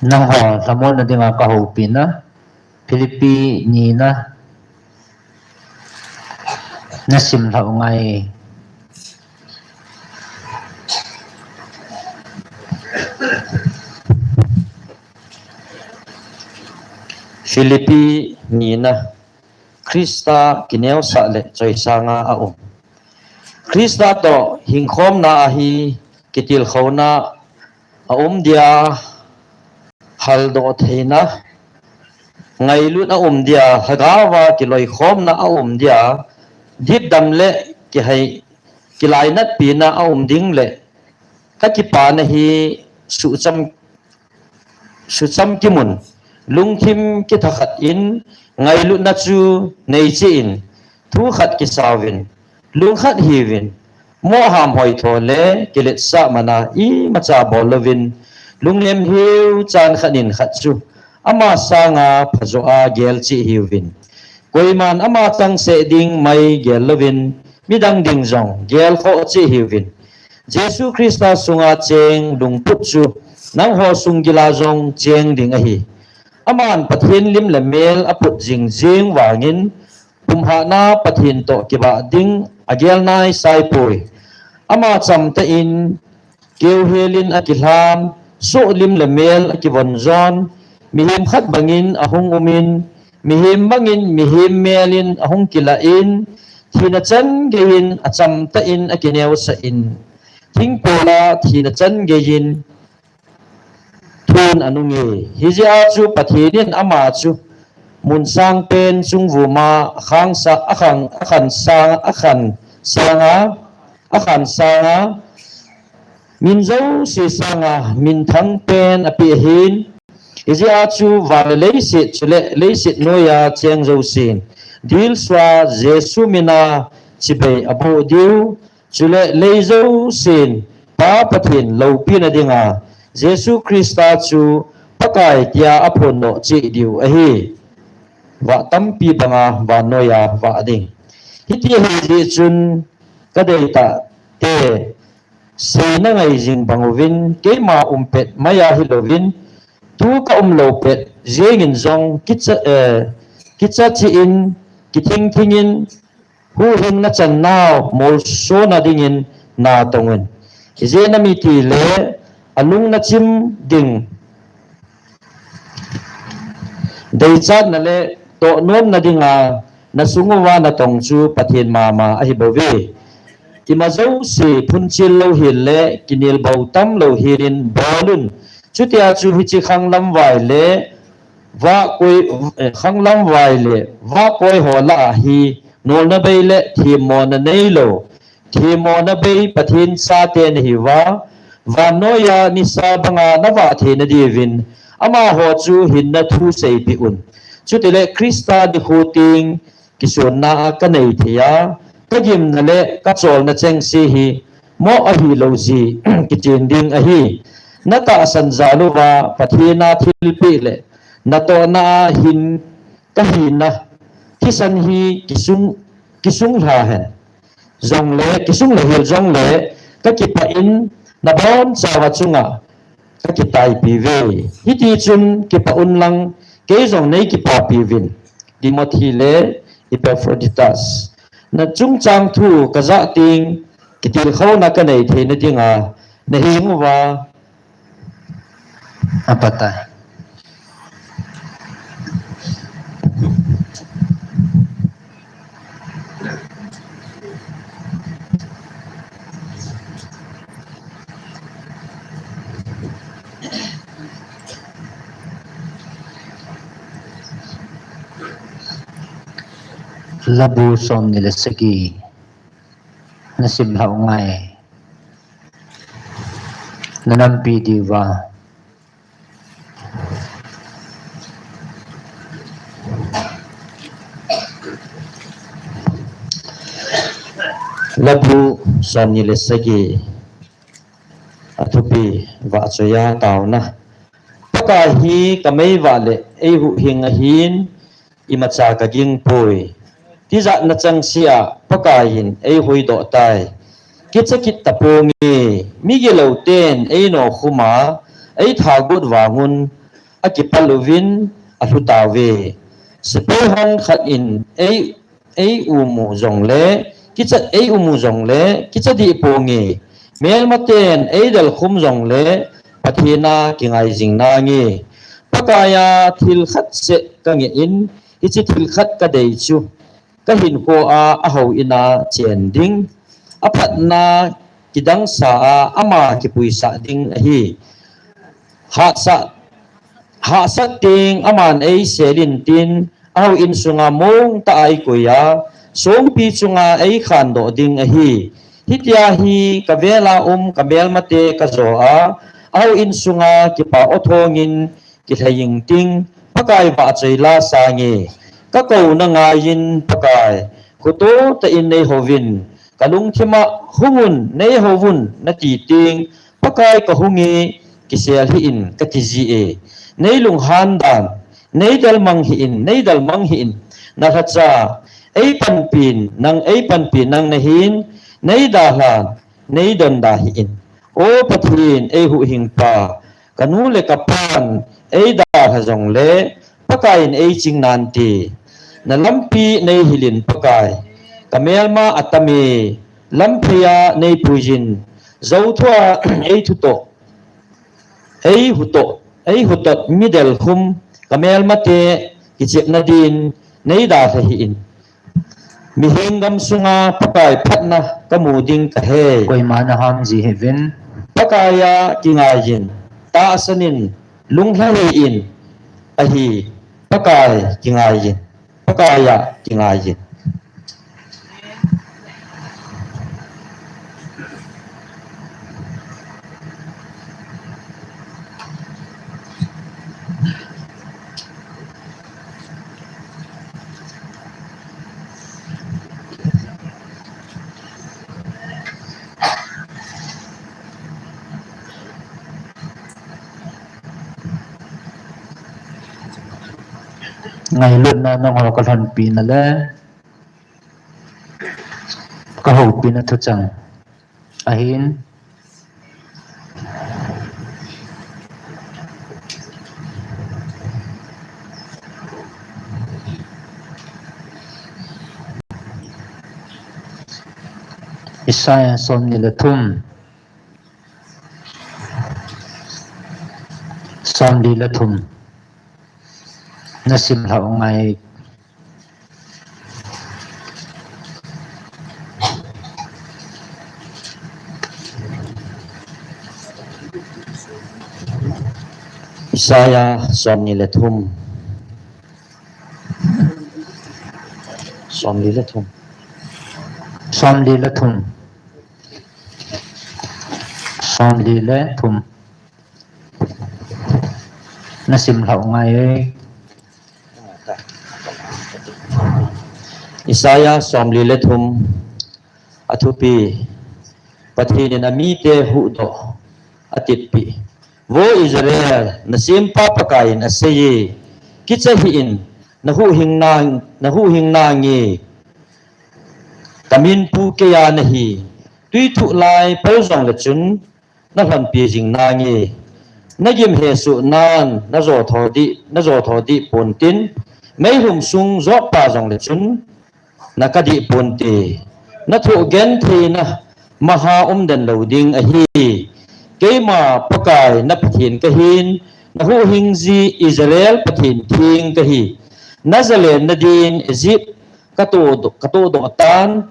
Nangho lhamonna dinga kahoupina, Philippi nina, nasim lhah u ngai. Philippi nina, Christa kineosah le choisanga aum. Christa toh hingkhomna ahi kitilkhouna aum dia, haldoh theina ngailut aum dia, lhagaova kiloikhomna aum dia, ditdam le kihei, kilainatpina aum ding le kakipana hi suhcham sucham kimun, lungthim kithakhat in, ngailutna chu neicheh in, thu khat kisauvin, lungkhat hiuvin, moham hoitho le kiletsah mana imacha bol louvin, lungnem hiu chan khat in khat chu ama sanga phajoa gelcheh hiuvin. Koiman ama changseh ding mai gel louvin, midang ding jong gelkhoh cheh hiuvin. Jesu Christa sunga cheng lungput chu nangho sung gila jong cheng ding ahi. Aman Pathen lim le mel aput jingjing vangin, pumhatna Pathen toh kibah ding agel naisaipoi. Ama chamtah in keuhelin akilhan, soh lim le mel akivon jon, mihem khat bangin ahung umin, mihem bangin mihem melin ahung kilah in, thina chan geiyin achamtah in akineosah in, thingpola thina chan geiyin thun anunge. Hijeh a chu Pathen in ama chu mun sangpen chungvuma akhangsa, akhang, akhansang, akhansanga, akhansanga, min jouse sanga minthang pen apeh ahin. Hijeh a chu van le leiset chule leiset noiya cheng jousen dilsua Jesu mina chibai aboh diu. Chule lei jousen Pa Pathen loupina dinga Jesu Christa chu Pakai tia aphondoh cheh diu ahi. Vah tampi banga vannoiya vah ding. Hiti ahijeh chun kadeitah te, seina ngai jing bang uvin, keima umpet maiya hilouvin, tu kaum lou pet jengin jong kicha, eh, kicha cheh in kithing thingin, huhhingna channau molsona dingin natong un. Ijeh inem itile, alung nachim ding, deichatna le tohnomna dinga nasung uva natong chu Pathen mama ahibouve. Ima jouse phunchil louhel le kinelbou tam louhel in bolun. Chutia chu hiche khanglam vai le vahkoi, eh, khanglam vai le vahkoi ho lah a hi nolna bei le themmona neilou, themmona bei Pathen chate nahiuva, vannoiya nisa banga navah theina diuvin amaho chu hinna thu seipeh un. Chutile Christa nikho teng kisonna a kanei thei a, kagimna le kacholna chengse hi moh ahilou jeh kichen ding ahi. Natahsan jal uva Pathen a thilpeh le natohna a hin kahina thisan hi kisung, kisung lha hen. Jongle, kisung louhel jongle, kakipah in nabonchauva chunga kakitaipi uve. Hitichun kipah unlang, kei jong neikipapi uvin. Timothy le Epaphroditus. Nachungchang thu kajah teng, kitilkhouna kanei theina dinga, naheng uva, apatai. Labu somni le sagi. Nasim lhau ngai. Nanampi diuva. Labu somni le sagi. Athupi vahchoiya taona. Pakai hi kameivah le eihuhhing ahin, imacha kagingpoi. Tijatna changseh a Pakaiyin eihuhdoh tai. Kicha kit taponge, migilou ten einokhum a eithagot vangun akipal uvin alhu tauve. Sepai hon khat in ei, eiumu jongle, kicha, eiumu jongle, kicha dih ponge. Melmaten eidalkhum jongle, Pathen a kingai jing nange. Pakaiya thil khat seh kangeh in, hiche thil khat kadei chu kahinkhoa ahouin a chen ding. Aphatna kidangsa a ama kipuisah ding ahi. Hahsat, hahsat teng aman eiselin tin, ahouin sunga mongtah a eikoi a, songpi chunga eikhandoh ding ahi. Hitia hi kavela um kamelmate kajo a, ahouin sunga kipa o thongin kilhei inting, Pakai vahchoi la sange. Kakouna ngaiyin Pakai, khuto tah in neihouvin, kalungthim a hungun neihouvun nati teng, Pakai kahunge, kisel hih in kati jie. Neilunghan dan, neidalmang hih in, neidalmang hih in, nalhacha, eipanpin, nang eipanpin nang nahin, neidalhan, neidonda hih in. O Pathen, eihuhhingpa, kanu le kapan eidalha jongle, Pakaiyin eiching nante. Nalampi neihilin Pakai, kamelma atame, lampheiya neipuiyin, jouthua eithutoh, eihutoh, eihutoh midalkhum, kamelmate kichepna din neidalha hih in. Mihem gam sunga Pakai phatna kamu ding kahe. Koima naham ji hih in. Pakaiya kingaiyin, tahsan in, lunglha hih in, ahi, Pakai kingaiyin, Pakaiya kingaiyin. Ngailutna nangho kalhonpina le kahoupina thuchang ahin. Isaiah somni le thum. Somni le thum. Nasim lhau ngai. Isaiah somni le thum. Somni le thum. Somni le thum. Somni le thum. Nasim lhau ngai. Isaiah somni le thum. Athupi. Pathen in amite huhdoh, atitpi. Vo Israel, nasempa Pakai in aseiye, kicha hih in, nahuhhing nang, nahuhhing nange. Kamin pu keiya nahi, tui thuh lai pal jongle chun, nalhonpi jing nange. Nagim hesoh nan, najotho dih, najotho dih pontin, meilhum sung jotpa jongle chun, nakadih ponte. Nathoh gentheina maha umden lou ding ahi. Keima Pakai naPathen kahin, nahuhhing ji Israel Pathen theng kahi. Najalenna din Egypt katoh, katohdoh tan,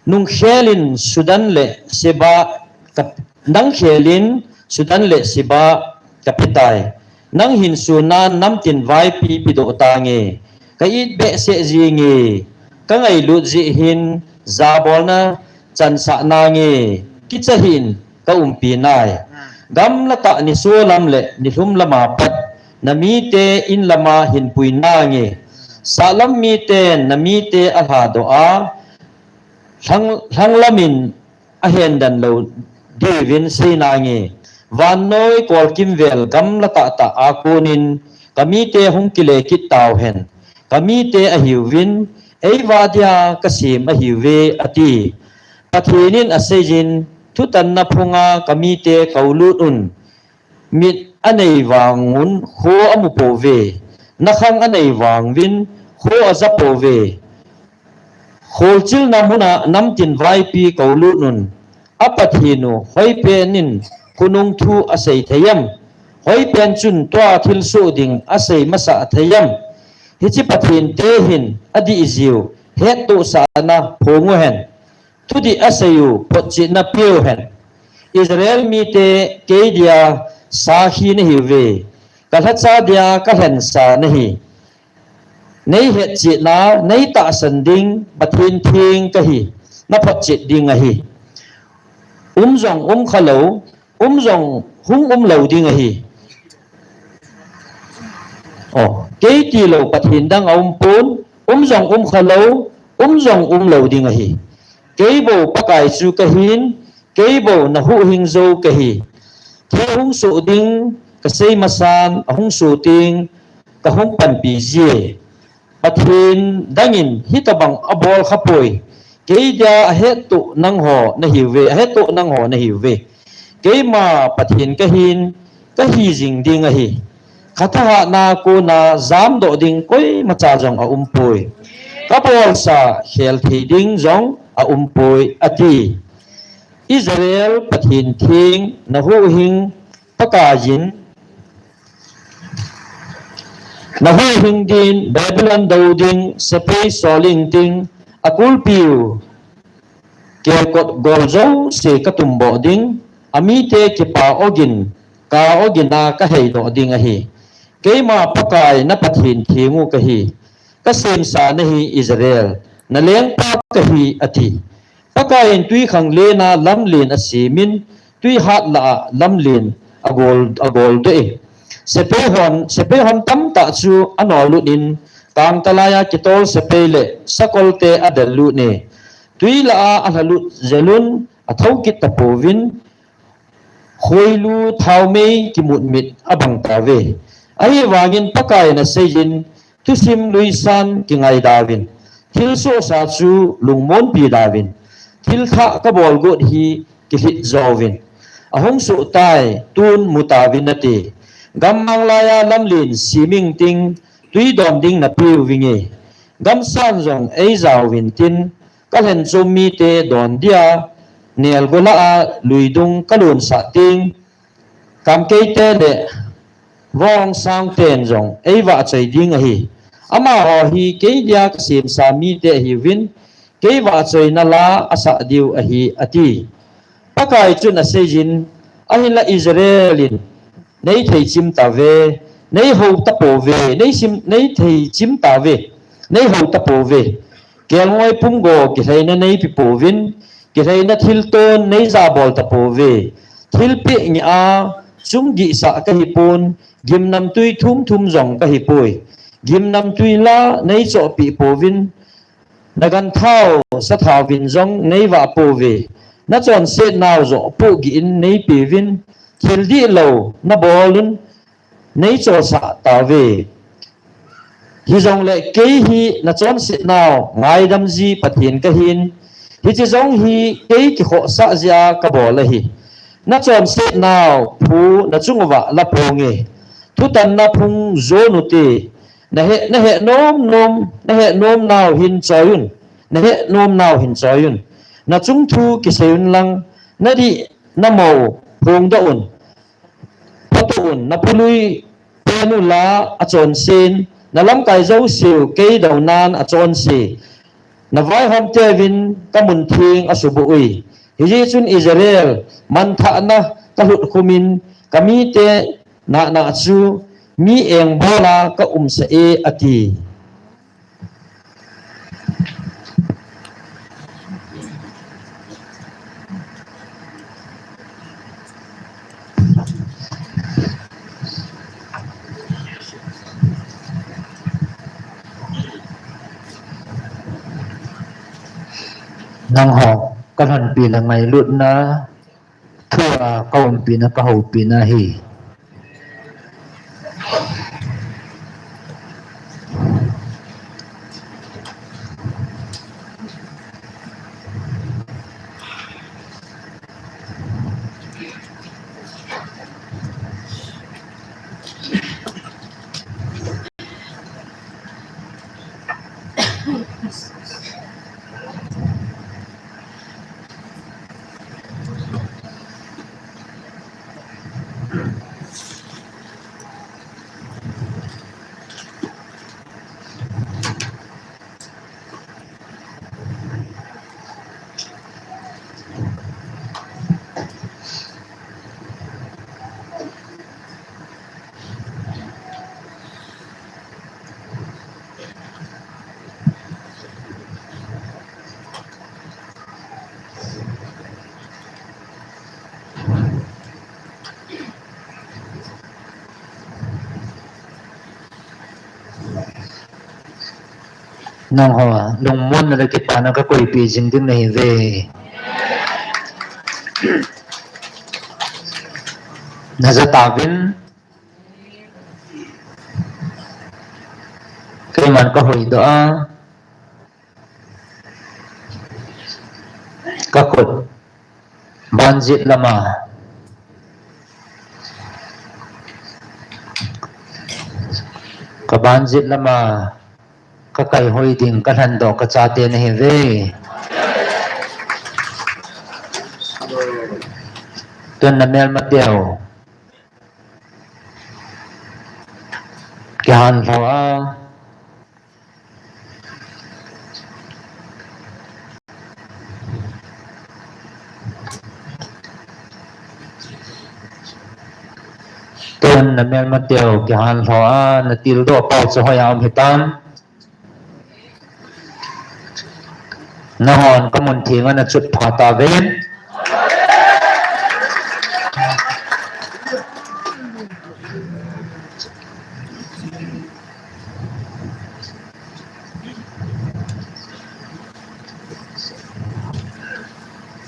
nungkhelin Sudan le Seba ka, nungkhelin Sudan le Seba kapetai. Nanghin sunnan namtin vaipi pedoh tange. Ka-it behseh jinge. Kangailut jeh hin jabolna chansah nange. Kicha hih in, kaumpi nai. Gamla tah nisolam le nilhum lama pat namite inlama hinpui nange. Sahlam miten namite alhadoh a, lhang, lhanglamin ahendan lou diuvin sei nange. Vannoi kolkimvel gamla tahtah a konin kamite hung kile kit tauhen. Kamite ahiuvin, eivah dia kasem ahiuve, ati. Pathen in aseijin, thutanna phunga kamite koulut un. Mit anei vangun kho amupouve. Nakhang anei vanguvin kho ajapouve. Kholchilna muna namtin vaipi koulut un. Apathen u hoipen in khonung thu asei thei em? Hoipen chun tua thilsoh ding asei masah thei em? Hiche pathente hin adih jiu hettohsahna phonguhen. Thudih aseiu photchetna peuhen. Israel mite keidia sakhi nahiuve. Kalhacha dia kalhensa nahi. Neihetchetna, neitahsan ding Pathen theng kahi. Naphotchet ding ahi. Um jong umkhalou, um jong hung umlou ding ahi. O, kei tilou Pathen dang aumpon, um jong umkhalou, um jong umlou ding ahi. Keibou Pakai chu kahin, keibou nahuhhing jou kahi. Thil hung soh ding kasei masan, ahung soh teng kahung panpi jie. Pathen dangin hitobang abol khapoi. Keidia ahettoh nangho nahiuve, ahettoh nangho nahiuve. Keima Pathen kahin, kahijing ding ahi. Kathahatna kona jamdoh ding koimacha jong aumpoi. Kabolsa khelthei ding jong aumpoi, ati. Israel Pathen theng nahuhhing Pakaiyin, nahuhhing din Babylon dou ding sepai soling ting akulpiu kelkot gol jouse katumboh ding, amite kipa ogin, ka ogina kaheidoh ding ahi. Keima Pakai naPathen thengu kahi. Kasemsa nahi Israel, nalengpa kahi, ati. Pakaiyin twikhanglen a lamlen asemin, twihat lah a lamlen agol, agoldoh e. Sepai hon, sepai hon tamtah chu anolutin, kangtalaiya kitol sepai le sakolte adellute. Twi lah a alhalut jelun athoukit tapouvin, khoilu thaomei kimutmit abangtauve. Ahivangin Pakaiyin aseijin, thusim luisan kingaidauvin. Thilsohsa chu lungmonpi dauvin. Thilthah kabolgot hi kilhitjouvin. Ahung sohtai, tun mutauvin, ati. Gammang laiya lamlen seming ting, twi don ding napeuvinge. Gamsan jong eijauvin tin, kalhenchom mite don dia nelgo lah a luidung kalunsah teng, kamkeite le vongsang ten jong eivahchoi ding ahi. Amaho hi kei dia kasemsa mite ahiuvin, kei vahchoina la asah diu ahi, ati. Pakai chun aseijin, ahinla Israel in neithei chim tauve, neihou tapouve, neisim, neithei chim tauve, neihou tapouve. Kelngoi pumgo kilheina neipe pouvin, kilheina thilton neijabol tapouve. Thilpeh ngeh a chung gihsah kahipon, gimnamtui thumthum jong kahipoi. Gimnamtui la neichohpeh pouvin, naganthao sathaovin jong neivah pouve. Nachonsetnau joh pohgih in neipeuvin, thil dihlou nabolun neichosah tauve. Hijongle kei hi nachonsetnau ngaidam ji Pathen kahin, hiche jong hi kei kikhohsah jeh a kabol ahi. Nachonsetnau phu nachung uva laponge. Thutanna phung jon ute. Nahe, nahe nom nom, nahe nomnau hin choiyun. Nahe nomnau hin choiyun. Nachung thu kiseiyun lang, nadih namou phongdoh un. Phatah un, napului pen ula achonsen, nalamkai jouseu kei dounan achonse. Navaihomteuvin kamun theng asuboh ui. Hijeh chun Israel manthahna kalutkhumin, kamite nahnah chu mi engbola kaumsah e, ati. Nangho kalhonpi le ngailutna thua kaumpina, kahoupina ahi. Nangho lungmonna le kipana kakoipeh jing ding nahiuve. Najah tauvin, keiman kahoidoh a, kakhut banjit lama, kabanjit lama kakaihoi ding kalhendoh kachate nahiuve. Tun namelmateu kihanlhou a, tun namelmateu kihanlhou a, natildoh pau chu hoiya um hitam? Nanghon kamun thenga nachotpha tauvin.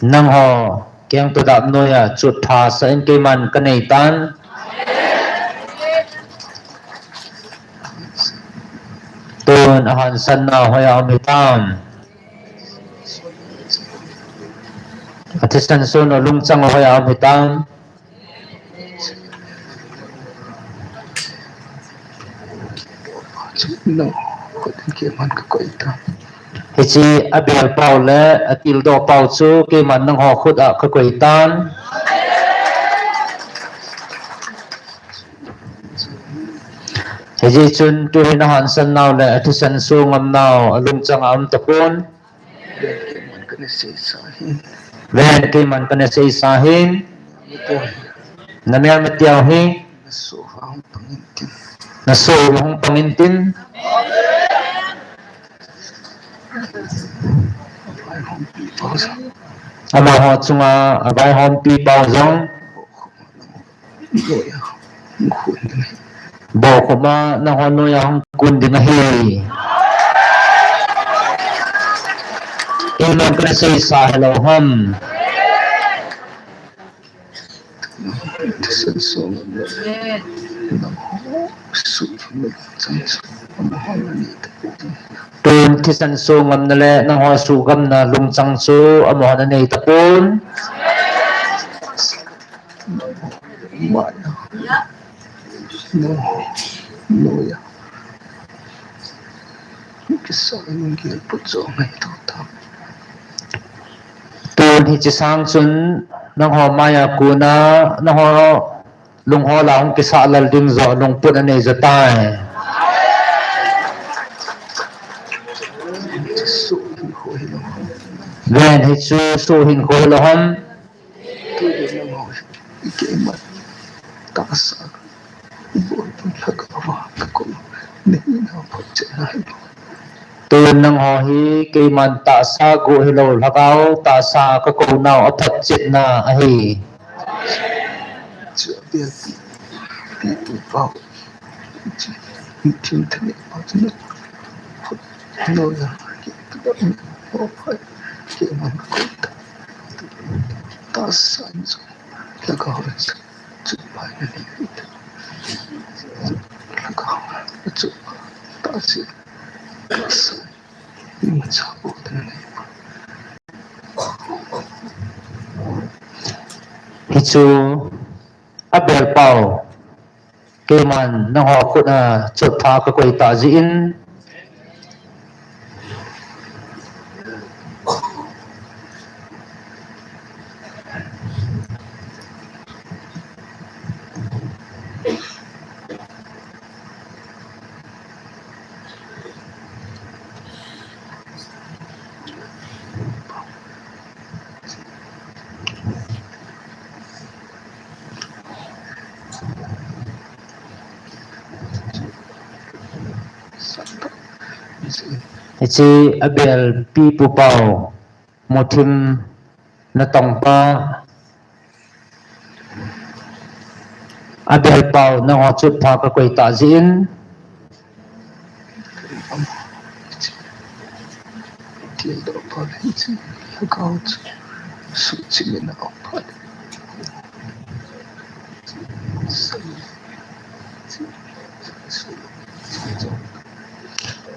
Nangho kengto dap noiya chotphasah in keiman kaneitan. Tun ahansanna hoiya um hitam? Athisan sonu lungchang hoiya um hitam? Hiche abel pau le atildoh pau chu keiman nangho khut a kakoi tan. Hijeh chun tuhin ahansan nau le athisan so ngam nau alungchang a um tapon. Ven, keiman kana seisa hin. Namel mateu hi. Naso hung pang intin. Amaho chunga avaihompi pau jong. Bokhom a nangho noiya hung kun ding ahi. Keiman kana seisa hilou ham. Tun thisan so ngamna le nangho suhgamna lungchang chu amahon anei tapon. Tun hiche sang chun nangho maiya kona nangho lungho la hung kisah lal ding joh lungput anei jo tai. Ven, hichu suh hinkho hilou ham. Tun nangho hi keiman tahsa guh hilou lhagao tahsa kakou nau aphatchetna ahi. Hichu abel pau. Keiman nangho khut a chotpha kakoi tah jeh in. Hiche abel pipu pau, muthim natong pa, abel pau nangho chotpha kakoi tah jeh in.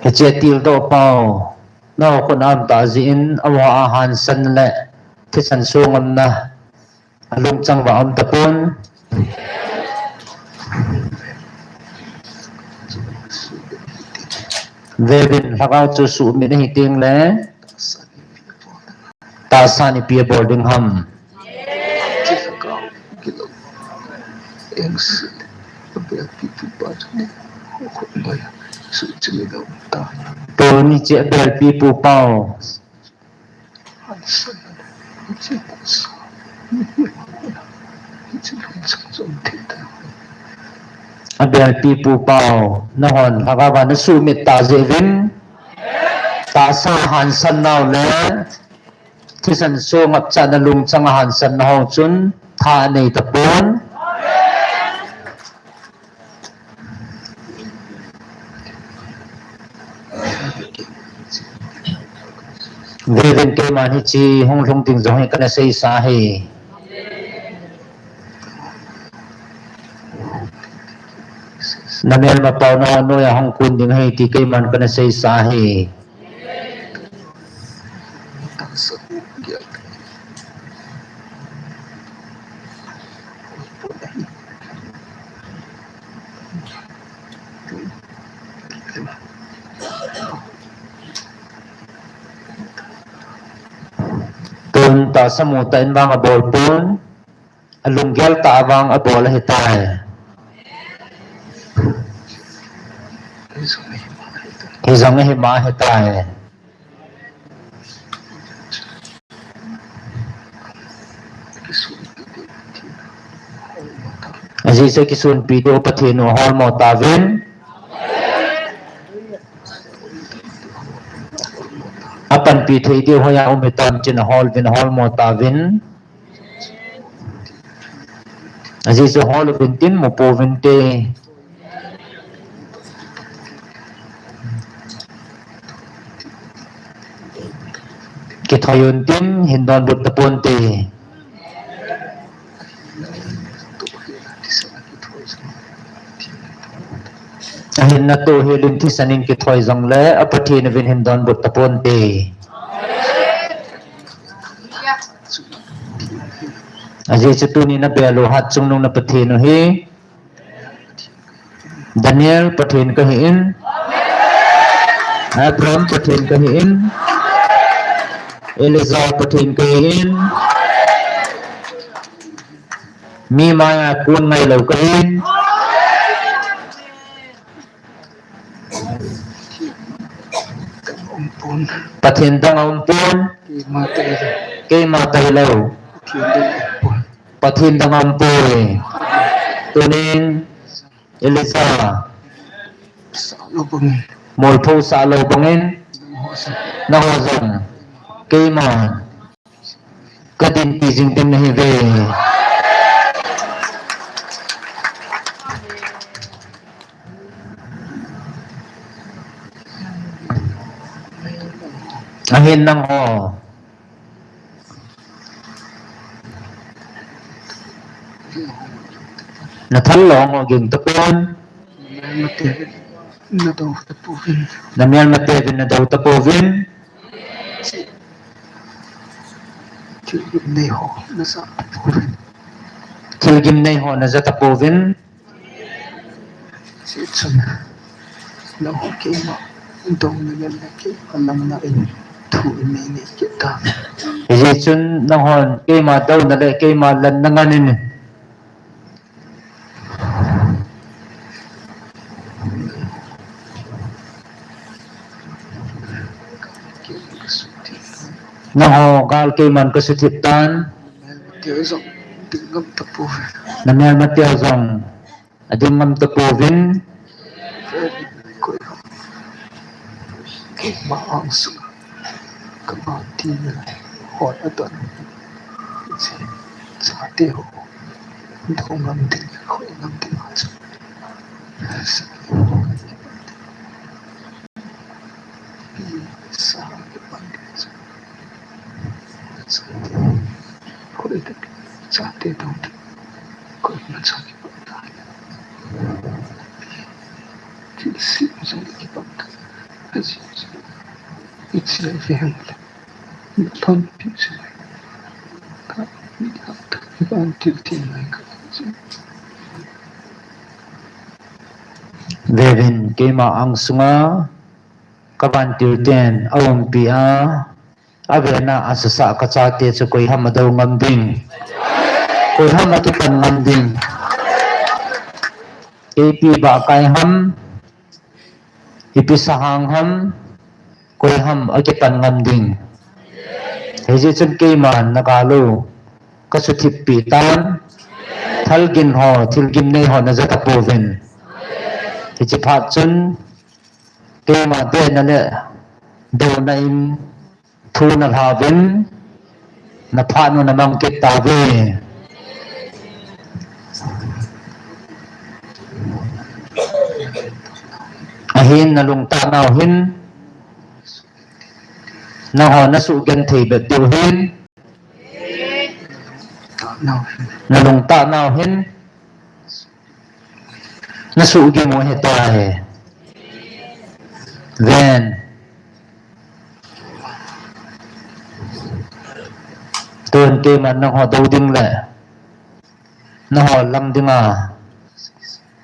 Hiche tildoh pau nangho khut a um tah jeh in, amaho a hansan le thisan so ngamna alungchang uva um tapon. Vevin, lhagao chu suhmit ahi tengle tahsa in ipi abol ding ham. Tuni hiche abel pipu pau, abel pipu pau, nanghon lhagao va nasuhmit tah jeh uvin, tahsa hansan nau le thisan so ngapchatna lungchang a hansan nau chun tha anei tapon. Vevin, keiman hiche hung lhung ding jong hi kana seisa ahi. Namelma pau nangho noiya hung kun ding ahi ti keiman kana seisa ahi. Tun tahsa mu tah in vang abol pon, alunggel tah a vang abol ahitai. Hijong ahima ahitai. Ajeh chu akisunpi diu Pathen u aholmo tauvin. Apanpi thei diu hoiya um hitam tin ahol uvin, aholmo tauvin. Ajeh chu hol uvin tin, mu pouvinte. Kithoi un tin, hin donbut taponte. Ahinna tohel in thisan in kithoi jongle, a Pathen uvin hin donbut taponte. Ajeh chu tuni nabel u hatchungnung na Pathen u hi Daniel Pathen kahin, Abraham Pathen kahin, Elijah Pathen kahin, mi maiya kon ngailou kahin. Pathen dang aumpon. Keima tailou. Pathen dang aumpoi. Tunin Elijah molpho sah lou bangin, nangho jong keima kadinpi jing ding nahiuve. Ahin nangho nathal long ho ging tapon. Namelmate uvin nadou tapouvin. Thilgim nei ho naja tapouvin. Thilgim nei ho naja tapouvin. Hijeh chun nangho keima douna le keima lamna in thu nei nei kit tan. Hijeh chun nanghon keima douna le keima lamna ngan in. Nangho gal keiman kasuthip tan. Namelmate u jong ading ngam tapouvin. Keima angsunga kavantil hon adon chate ho dou ngam ding, khoi ngam ding a chu Vevin, keima angsunga kavantil ten aumpi a, avena asasa kachate chu koiham adou ngam ding, koiham akipan ngam ding. Keipi bahkai ham, ipi sahang ham, koiham akipan ngam ding. Hijeh chun keiman nagal u kasuthip peh tan. Thilgim ho, thilgim nei ho naja tapouvin. Hiche phat chun keima dehna le douna in thu nalhauvin, naphat u namang kit tauve. Ahin nalungtah nau hin, nangho nasugenthei bep diu hin, nalungtah nau hin, nasuhgim u ahitai. Ven. Tun keiman nangho dou ding le nangho lang dinga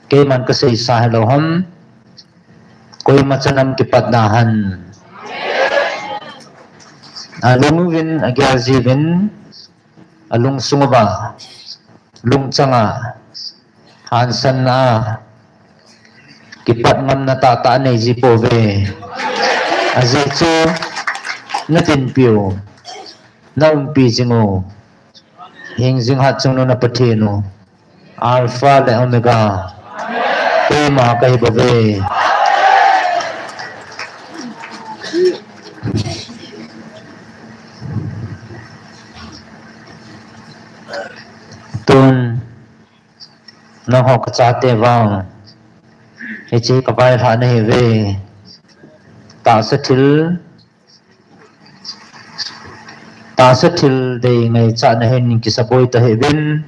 keiman kaseisa hilou ham? Koima chanam kipatna ham? Alung uvin, agel jiuvin, alungsung uva, lungchang a, hansanna a, kipat ngamna tahtah anei ji pouve. Ajeh chu, natinpiu, naumpi jingu, hingjing hatchungnung na Pathen u, Alpha le Omega, keima kahi bouve. Tun, nangho kachate vang, hiche kavailhah nahiuve. Tahsa thil, tahsa thil dei ngaichatna hin kisaboi tahih uvin.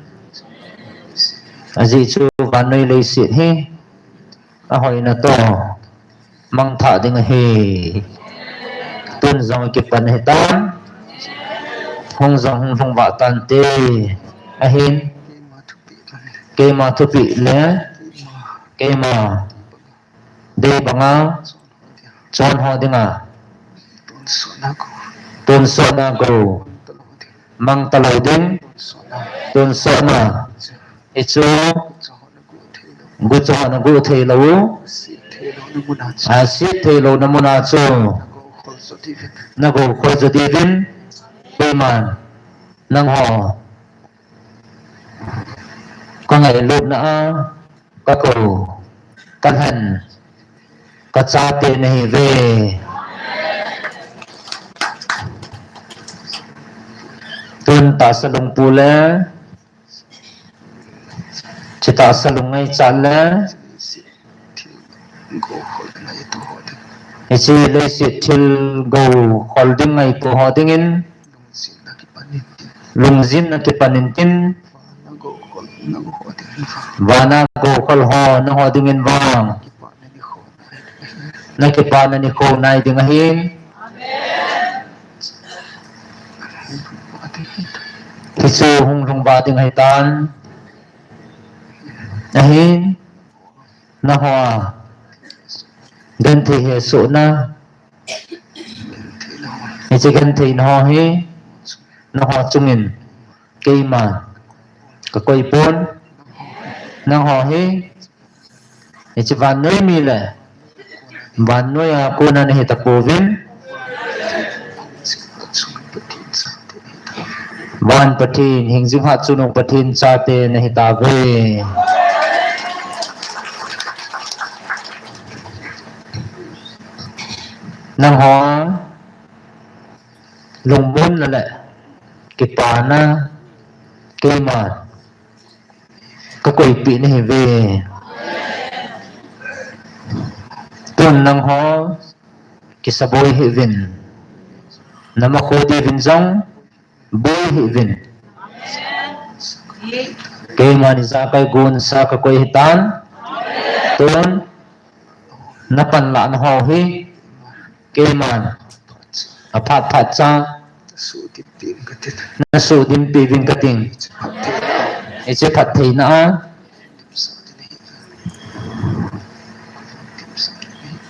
Ajeh chu vannoi leiset hi ahoina toh mangthah ding ahi. Tun jong kipan ahitan, hung jong hung lhung vah tante. Ahin, keima thupeh le keima dei banga chonho dinga tonsotna gou mang talou ding. Tonsotna, hichu guchu hon aguh theilou u, aset theilouna muna chu nagou khol jo diuvin, keiman nangho kangailutna a kakou, kalhen, kachate nahiuve. Tun tahsa lungpu le, hiche tahsa lung ngaichat le, hiche leiset thil gou khol ding ngaito ho dingin, lungjinna kipan intin, vana gou khol ho nangho dingin vang nakipana nikho nai ding ahin. Hichu hung lhung vah ding ahitan. Ahin, nangho a genthei hesohna, hiche gentheina ho hi nangho chungin keiman kakoipon. Nangho hi hiche vannoi mi le vannoiya kona nahitapouvin, van Pathen, hingjing hatchungnung Pathen chate nahitauve. Nangho lungmonna le kipana keiman kakoipeh nahiuve. Tun nangho kisaboi hih uvin, namakho diuvin jong boi hih uvin. Keiman ijakai gonsa kakoi ahitan. Tun napanlahna ho hi keiman aphat phat cha nasuhdinpeh uving kating. Hiche phattheina a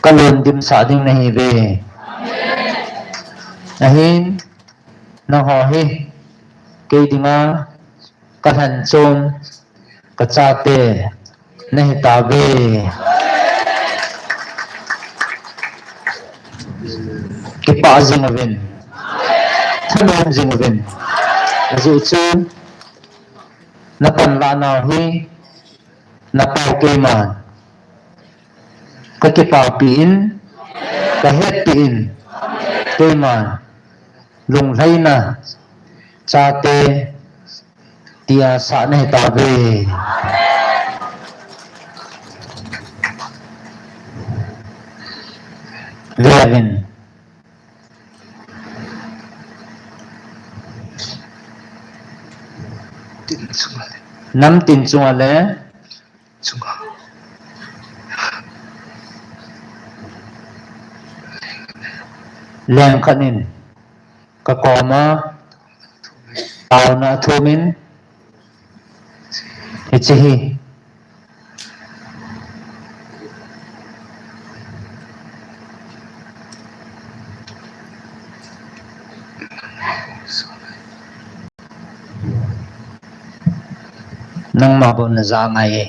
kalhundimsah ding nahiuve. Ahin, nangho hi kei dinga kalhenchom, kachate nahitauve. Kipah jing uvin, thanom jing uvin. Ajeh chu napanlahnau hi napao keiman kakipapeh in, kahetpeh in, keiman lunglhaina chate tia sah nahitauve. Veuvin. Namtin chunga le lengkhat in kakoma taona athumin, hiche hi Nangma bou naja ngai e.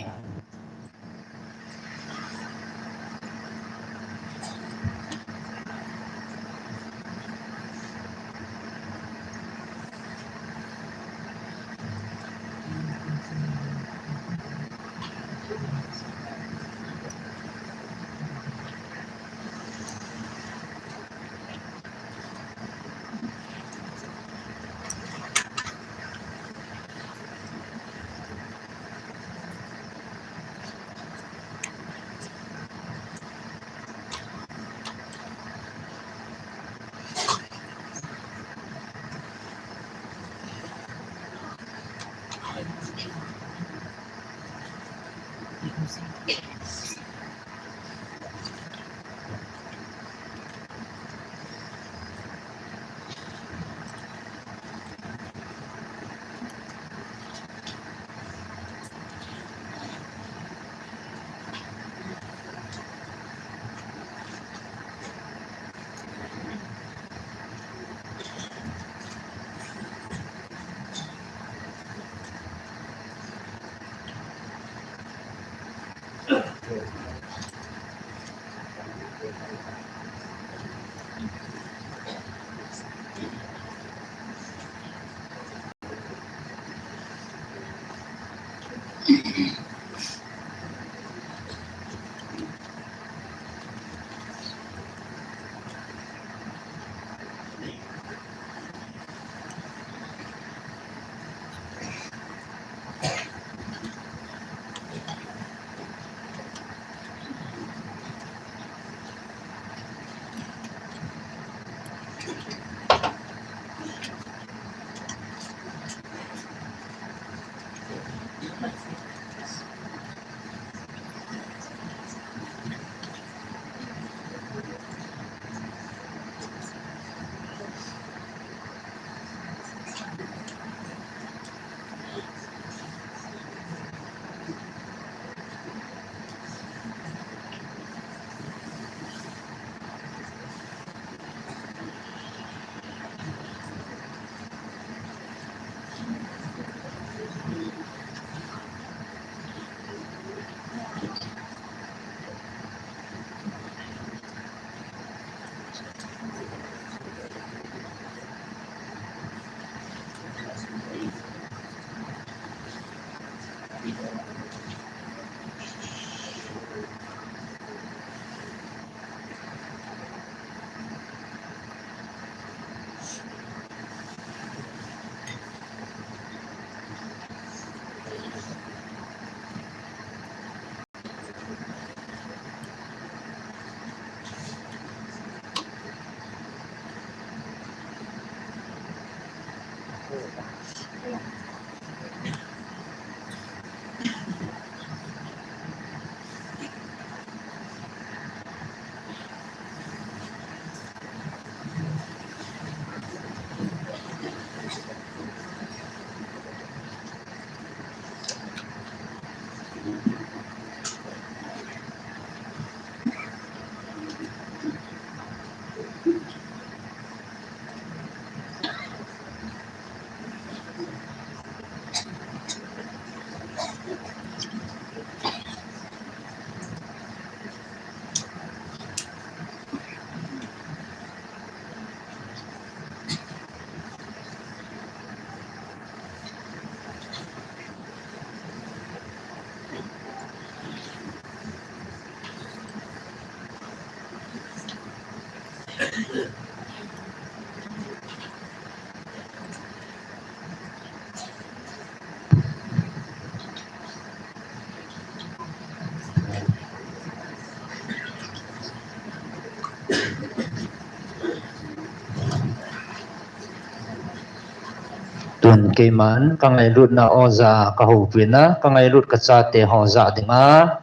Tun keiman ka ngailutna oja ka houpi na, ka ngailut ka chate ho jah dinga.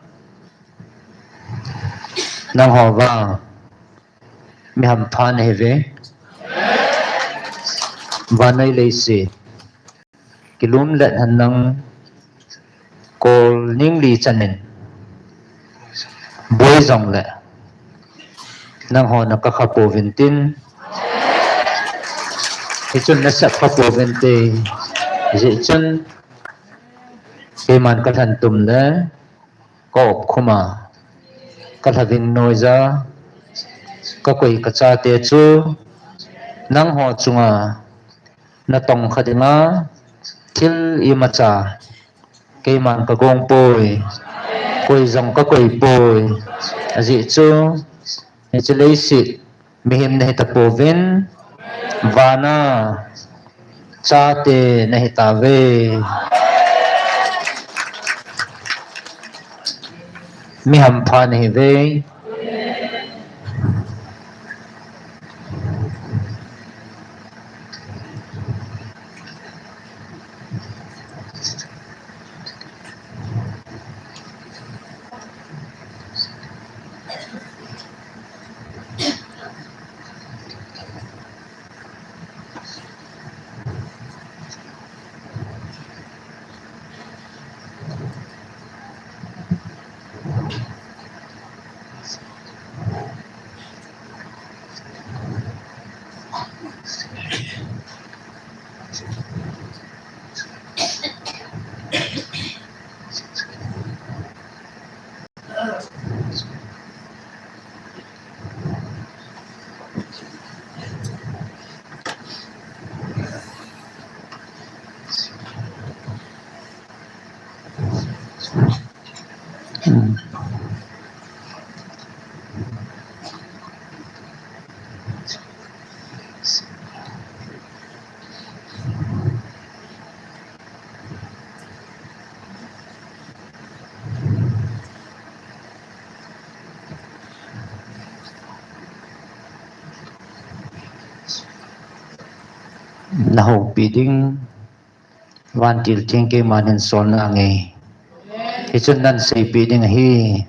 Nangho vang mi hampha nahi uve. Vannoi leiset kilom le hanang kol ning li chanin boi jongle nangho na ka kha pouvin tin, Hichun nasep kha pouvinte. Hijeh chun keiman kalhan tum le, ka op khuma, kalha ving noiya, kakoi kachate chu, nangho chunga, natong kha dinga, thil imacha, keiman kagong poi, koi jong kakoi poi, ajeh chu, hiche leiset, mihem nahi tapouvin, vana, chate nahi tauve. Mi hampha nahiuve. Nahoupi ding, Vantil Theng keiman hin solna nge. Hichun nahin seipeh ding ahi.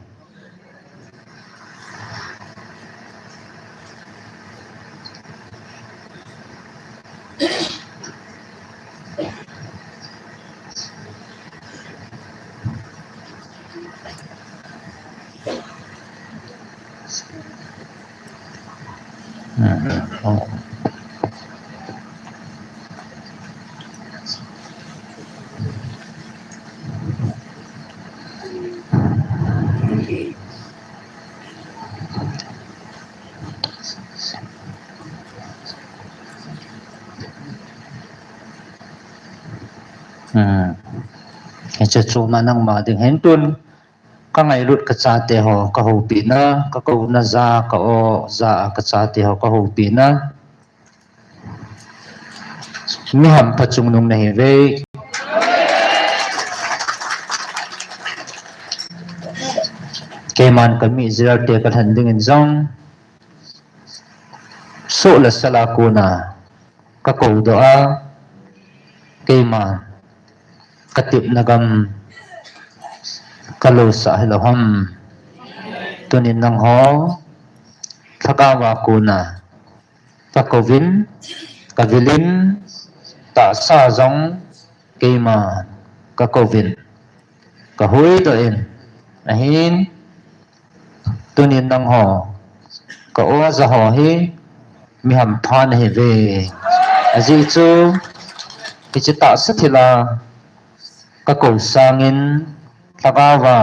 Hmm. Hiche chu nangma ding hin tun. Kangailut kachate ho kahoupina, kakouna ja, ka-o ja a kachate ho kahoupina. Mi hampha chungnung nahiuve. Keiman kami Israel te kalhen dingin jong. Soh le sal a kona kakoudoh a. Keima katepna gam kalosah hilou ham. Tunin nangho lhagao a kona kakouvin, kavilin, tahsa jong keima kakouvin, kahuhdoh in, ahin, tunin nangho ka-o ja ho hi mi hampha nahiuve. Ajeh chu hiche tahsa thil a kakou sangin lhagao a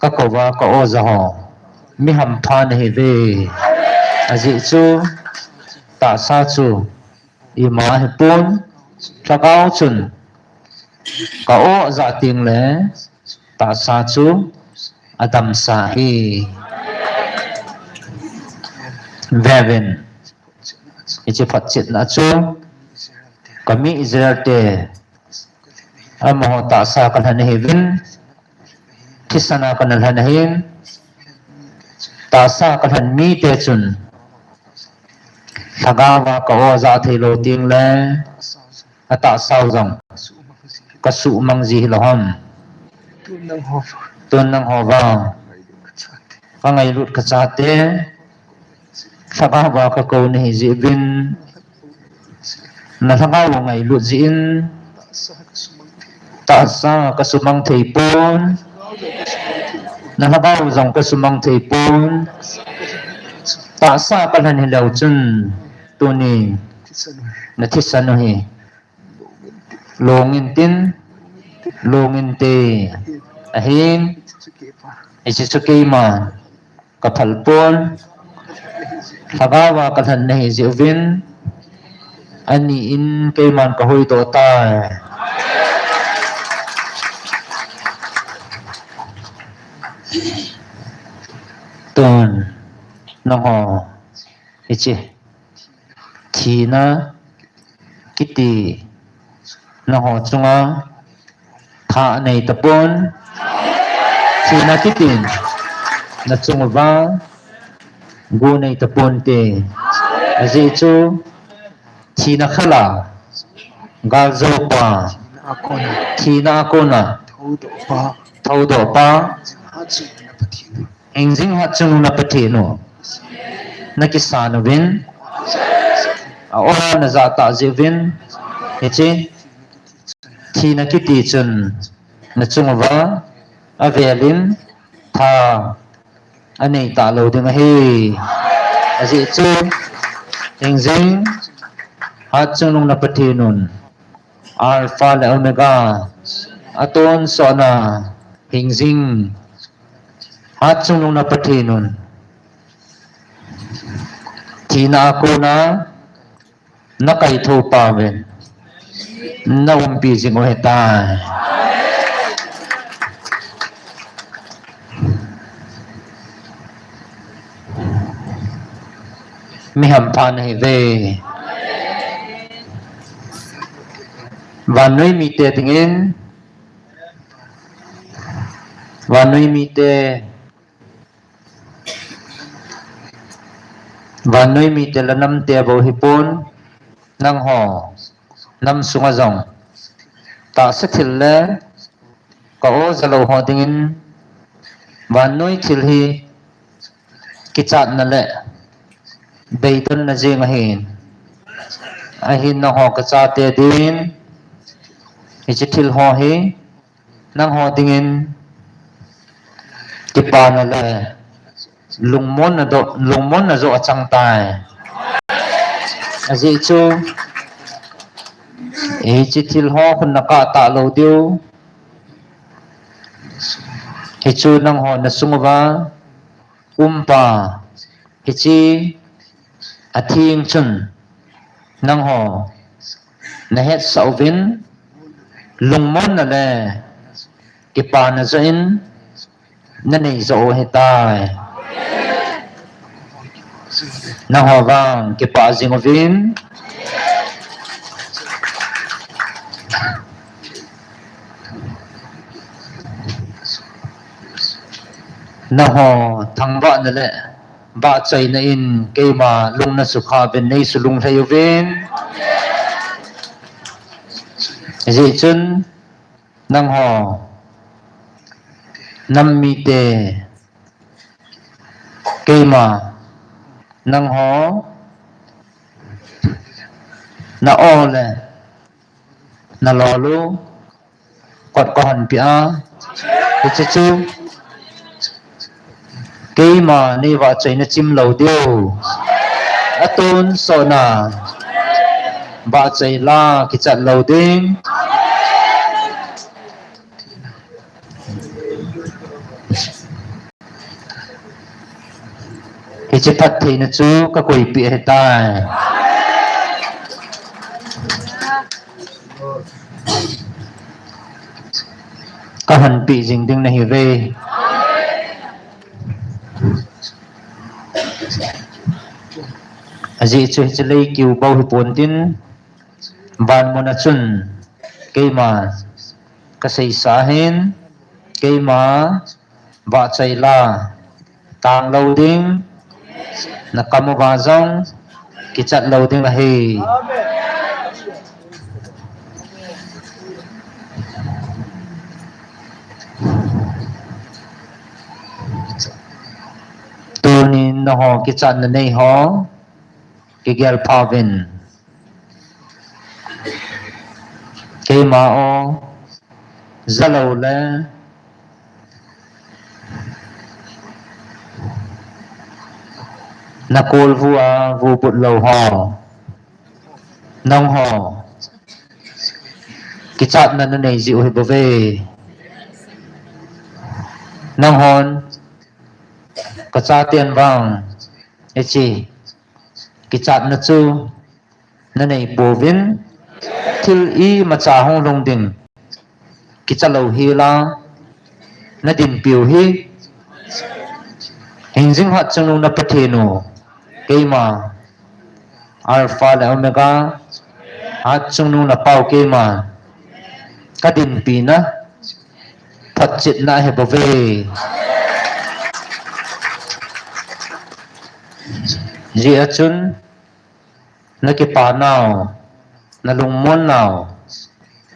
kakouva ka-o ja ho mi hampha nahiuve. Ajeh chu tahsa chu ima hipon, lhagao chun ka-o ja tengle tahsa chu adamsa ahi. Veuvin, hiche photchetna chu kami Israel te amaho tahsa kalhen ahiuvin, thisan a kana lhen ahin, tahsa kalhen mite chun lhagao a ka-o ja theilou tengle atahsau jong kasuhmang ji hilou ham. Tun nangho vang kangailut kachate lhagao a kakou nahi jeh uvin, nalhagao ngailut jeh in tahsa kasumang theipon, nalhagao jong kasumang theipon. Tahsa kalhen hilou chun tuni nathisan u hi. Lungin tin, lungin te. Ahin, hiche chu keima kaphal pon, lhagaova kalhen nahi jeh uvin, ani in keiman kahuhdoh tai. Tun, nangho, hiche thina kiti nangho chunga tha anei tapon, thina kitin nachung uva gu nei taponte. Ajeh chu thina khala galjoupa, thina a kona thoudohpa, hingjing hatchungnung na Pathen u nakisan uvin, a-o najah tah jeh uvin, hiche thina kiti chun nachung uva avelin tha anei talou ding ahi. Ajeh chu hingjing hatchungnung na Pathen un Alpha le Omega, atonsotna hingjing hatchungnung na Pathen un thina a kona nakaithou pauvin naumpi jing u ahitai. Mi hampha nahiuve. Vannoi mite dingin, vannoi mite, vannoi mite le namte bou hipon, nangho nam sunga jong tahsa thil le ka-o jalou ho dingin vannoi thil hi kichatna le beidonna jeng ahin, ahin nangho kachate din hiche thil ho hi nangho dingin kipana le lungmonna doh, lungmonna joh achang tai. Ajeh chu hiche thil ho khun nakah talou diu, hichu nangho nasung uva umpa, hiche atheng chun nangho nahetsah uvin, lungmonna le kipana joh in nanei joh u ahitai. Nangho vang kipah jing uvin. Nangho thangvahna le vahchoina in keima lung nasukha uvin, neisu lunglhai uvin. Hijeh chun nangho nam mite, keima nangho na-o le nalol u kot kahonpeh a, hiche chu keima neivahchoina chim lou diu, atonsotna vahchoi la kichat lou ding. Hiche phattheina chu kakoipeh ahitai. Kahonpeh jing ding nahiuve. Ajeh chu hiche lei kiu bou hipontin, vanmuna chun keima kaseisa ahin, keima vahchoi la tang lou ding, nakam uva jong kichat lou ding ahi. Tunin nangho kichatna neiho kigelpha uvin. Keima o jalou le nakolvu a vubut lou ho, Nangho kichatna nanei jiu hi bou ve. Nanghon kachaten vang, hiche kichatna chu nanei pouvin, thil imacha hung lhung ding kicha lou hela, nadinpiu hi hingjing hatchungnung na Pathen u, keima Alpha le Omega, hatchungnung na Pau keima, kadinpina, photchetna ahi bou ve. Hijeh a chun, nakipanau, nalungmonnau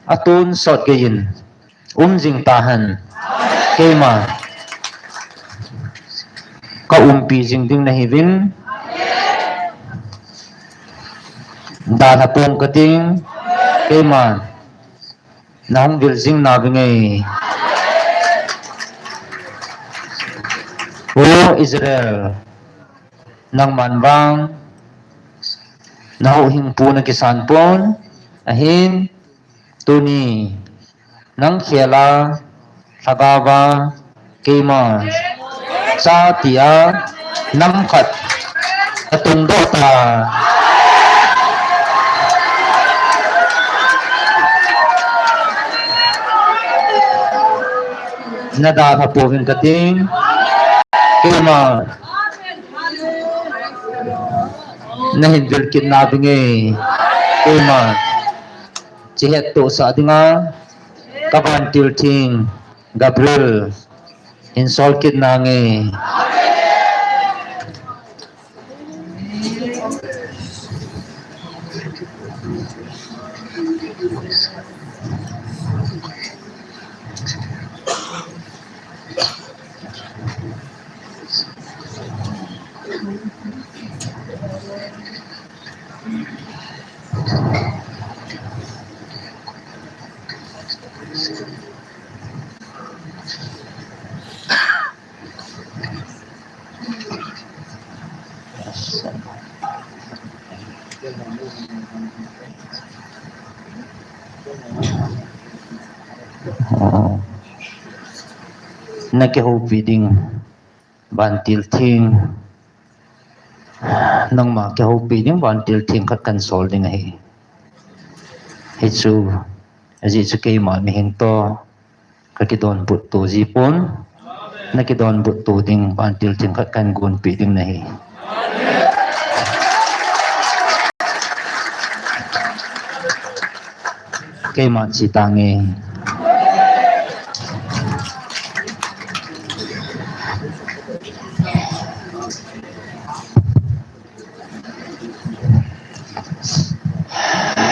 atonsot geiyin um jing tahen. Keima kaumpi jing ding nahiuvin, dalha pong kating, keima nahung vil jing nauvin nge. O Israel, nangman vang nahuhhingpu nakisan pon, ahin tuni nang khela lhagaova keima cha tia nam khat katungdoh ta. Nadalha pouvin kating, keima nahin vil kit nauvin nge, keima hiche hettohsah dinga kavantil theng Gabriel hin sol kit nange. Nakihoupi ding vantil theng, nangma kihoupi ding vantil theng khat kahin sol ding ahi. Hichu, ajeh chu keima mihem toh kakidonbut to jipon, nakidonbut to ding vantil theng khat kahin gonpeh ding nahi. Keima che tange.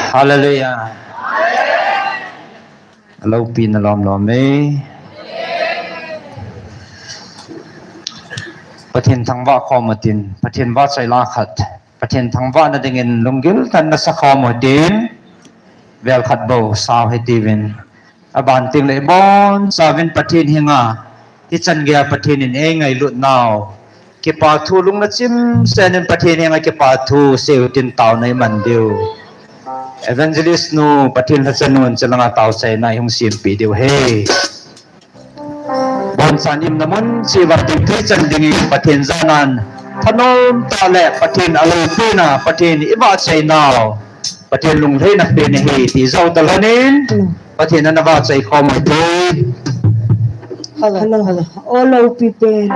Hallelujah. Aloupina lom lom e. Pathen thangvah khom utin, Pathen vahchoi la khat, Pathen thangvahna dingin lunggil tah in nasa khom utin, vel khat bou sao hitiuvin. Aban tengle ibonchauvin Pathen henga, hichan geiya Pathen in eingailut nau kipa thu lungna chimsen in Pathen henga kipa thu seiyu tin taona iman diu. Evangelist nu, Pathen lhacha nun, chelanga taochaina ihung sempeh diu ahi. Bonchan imna mun cheh uva dingthei chan dingin Pathen janan thanom tah le Pathen aloupina, Pathen ivahchoi nau, Pathen lunglhaina pen ahi ti jou talhon in, Pathen in ana vahchoi khom ute. Hello, hello. O loupi pen.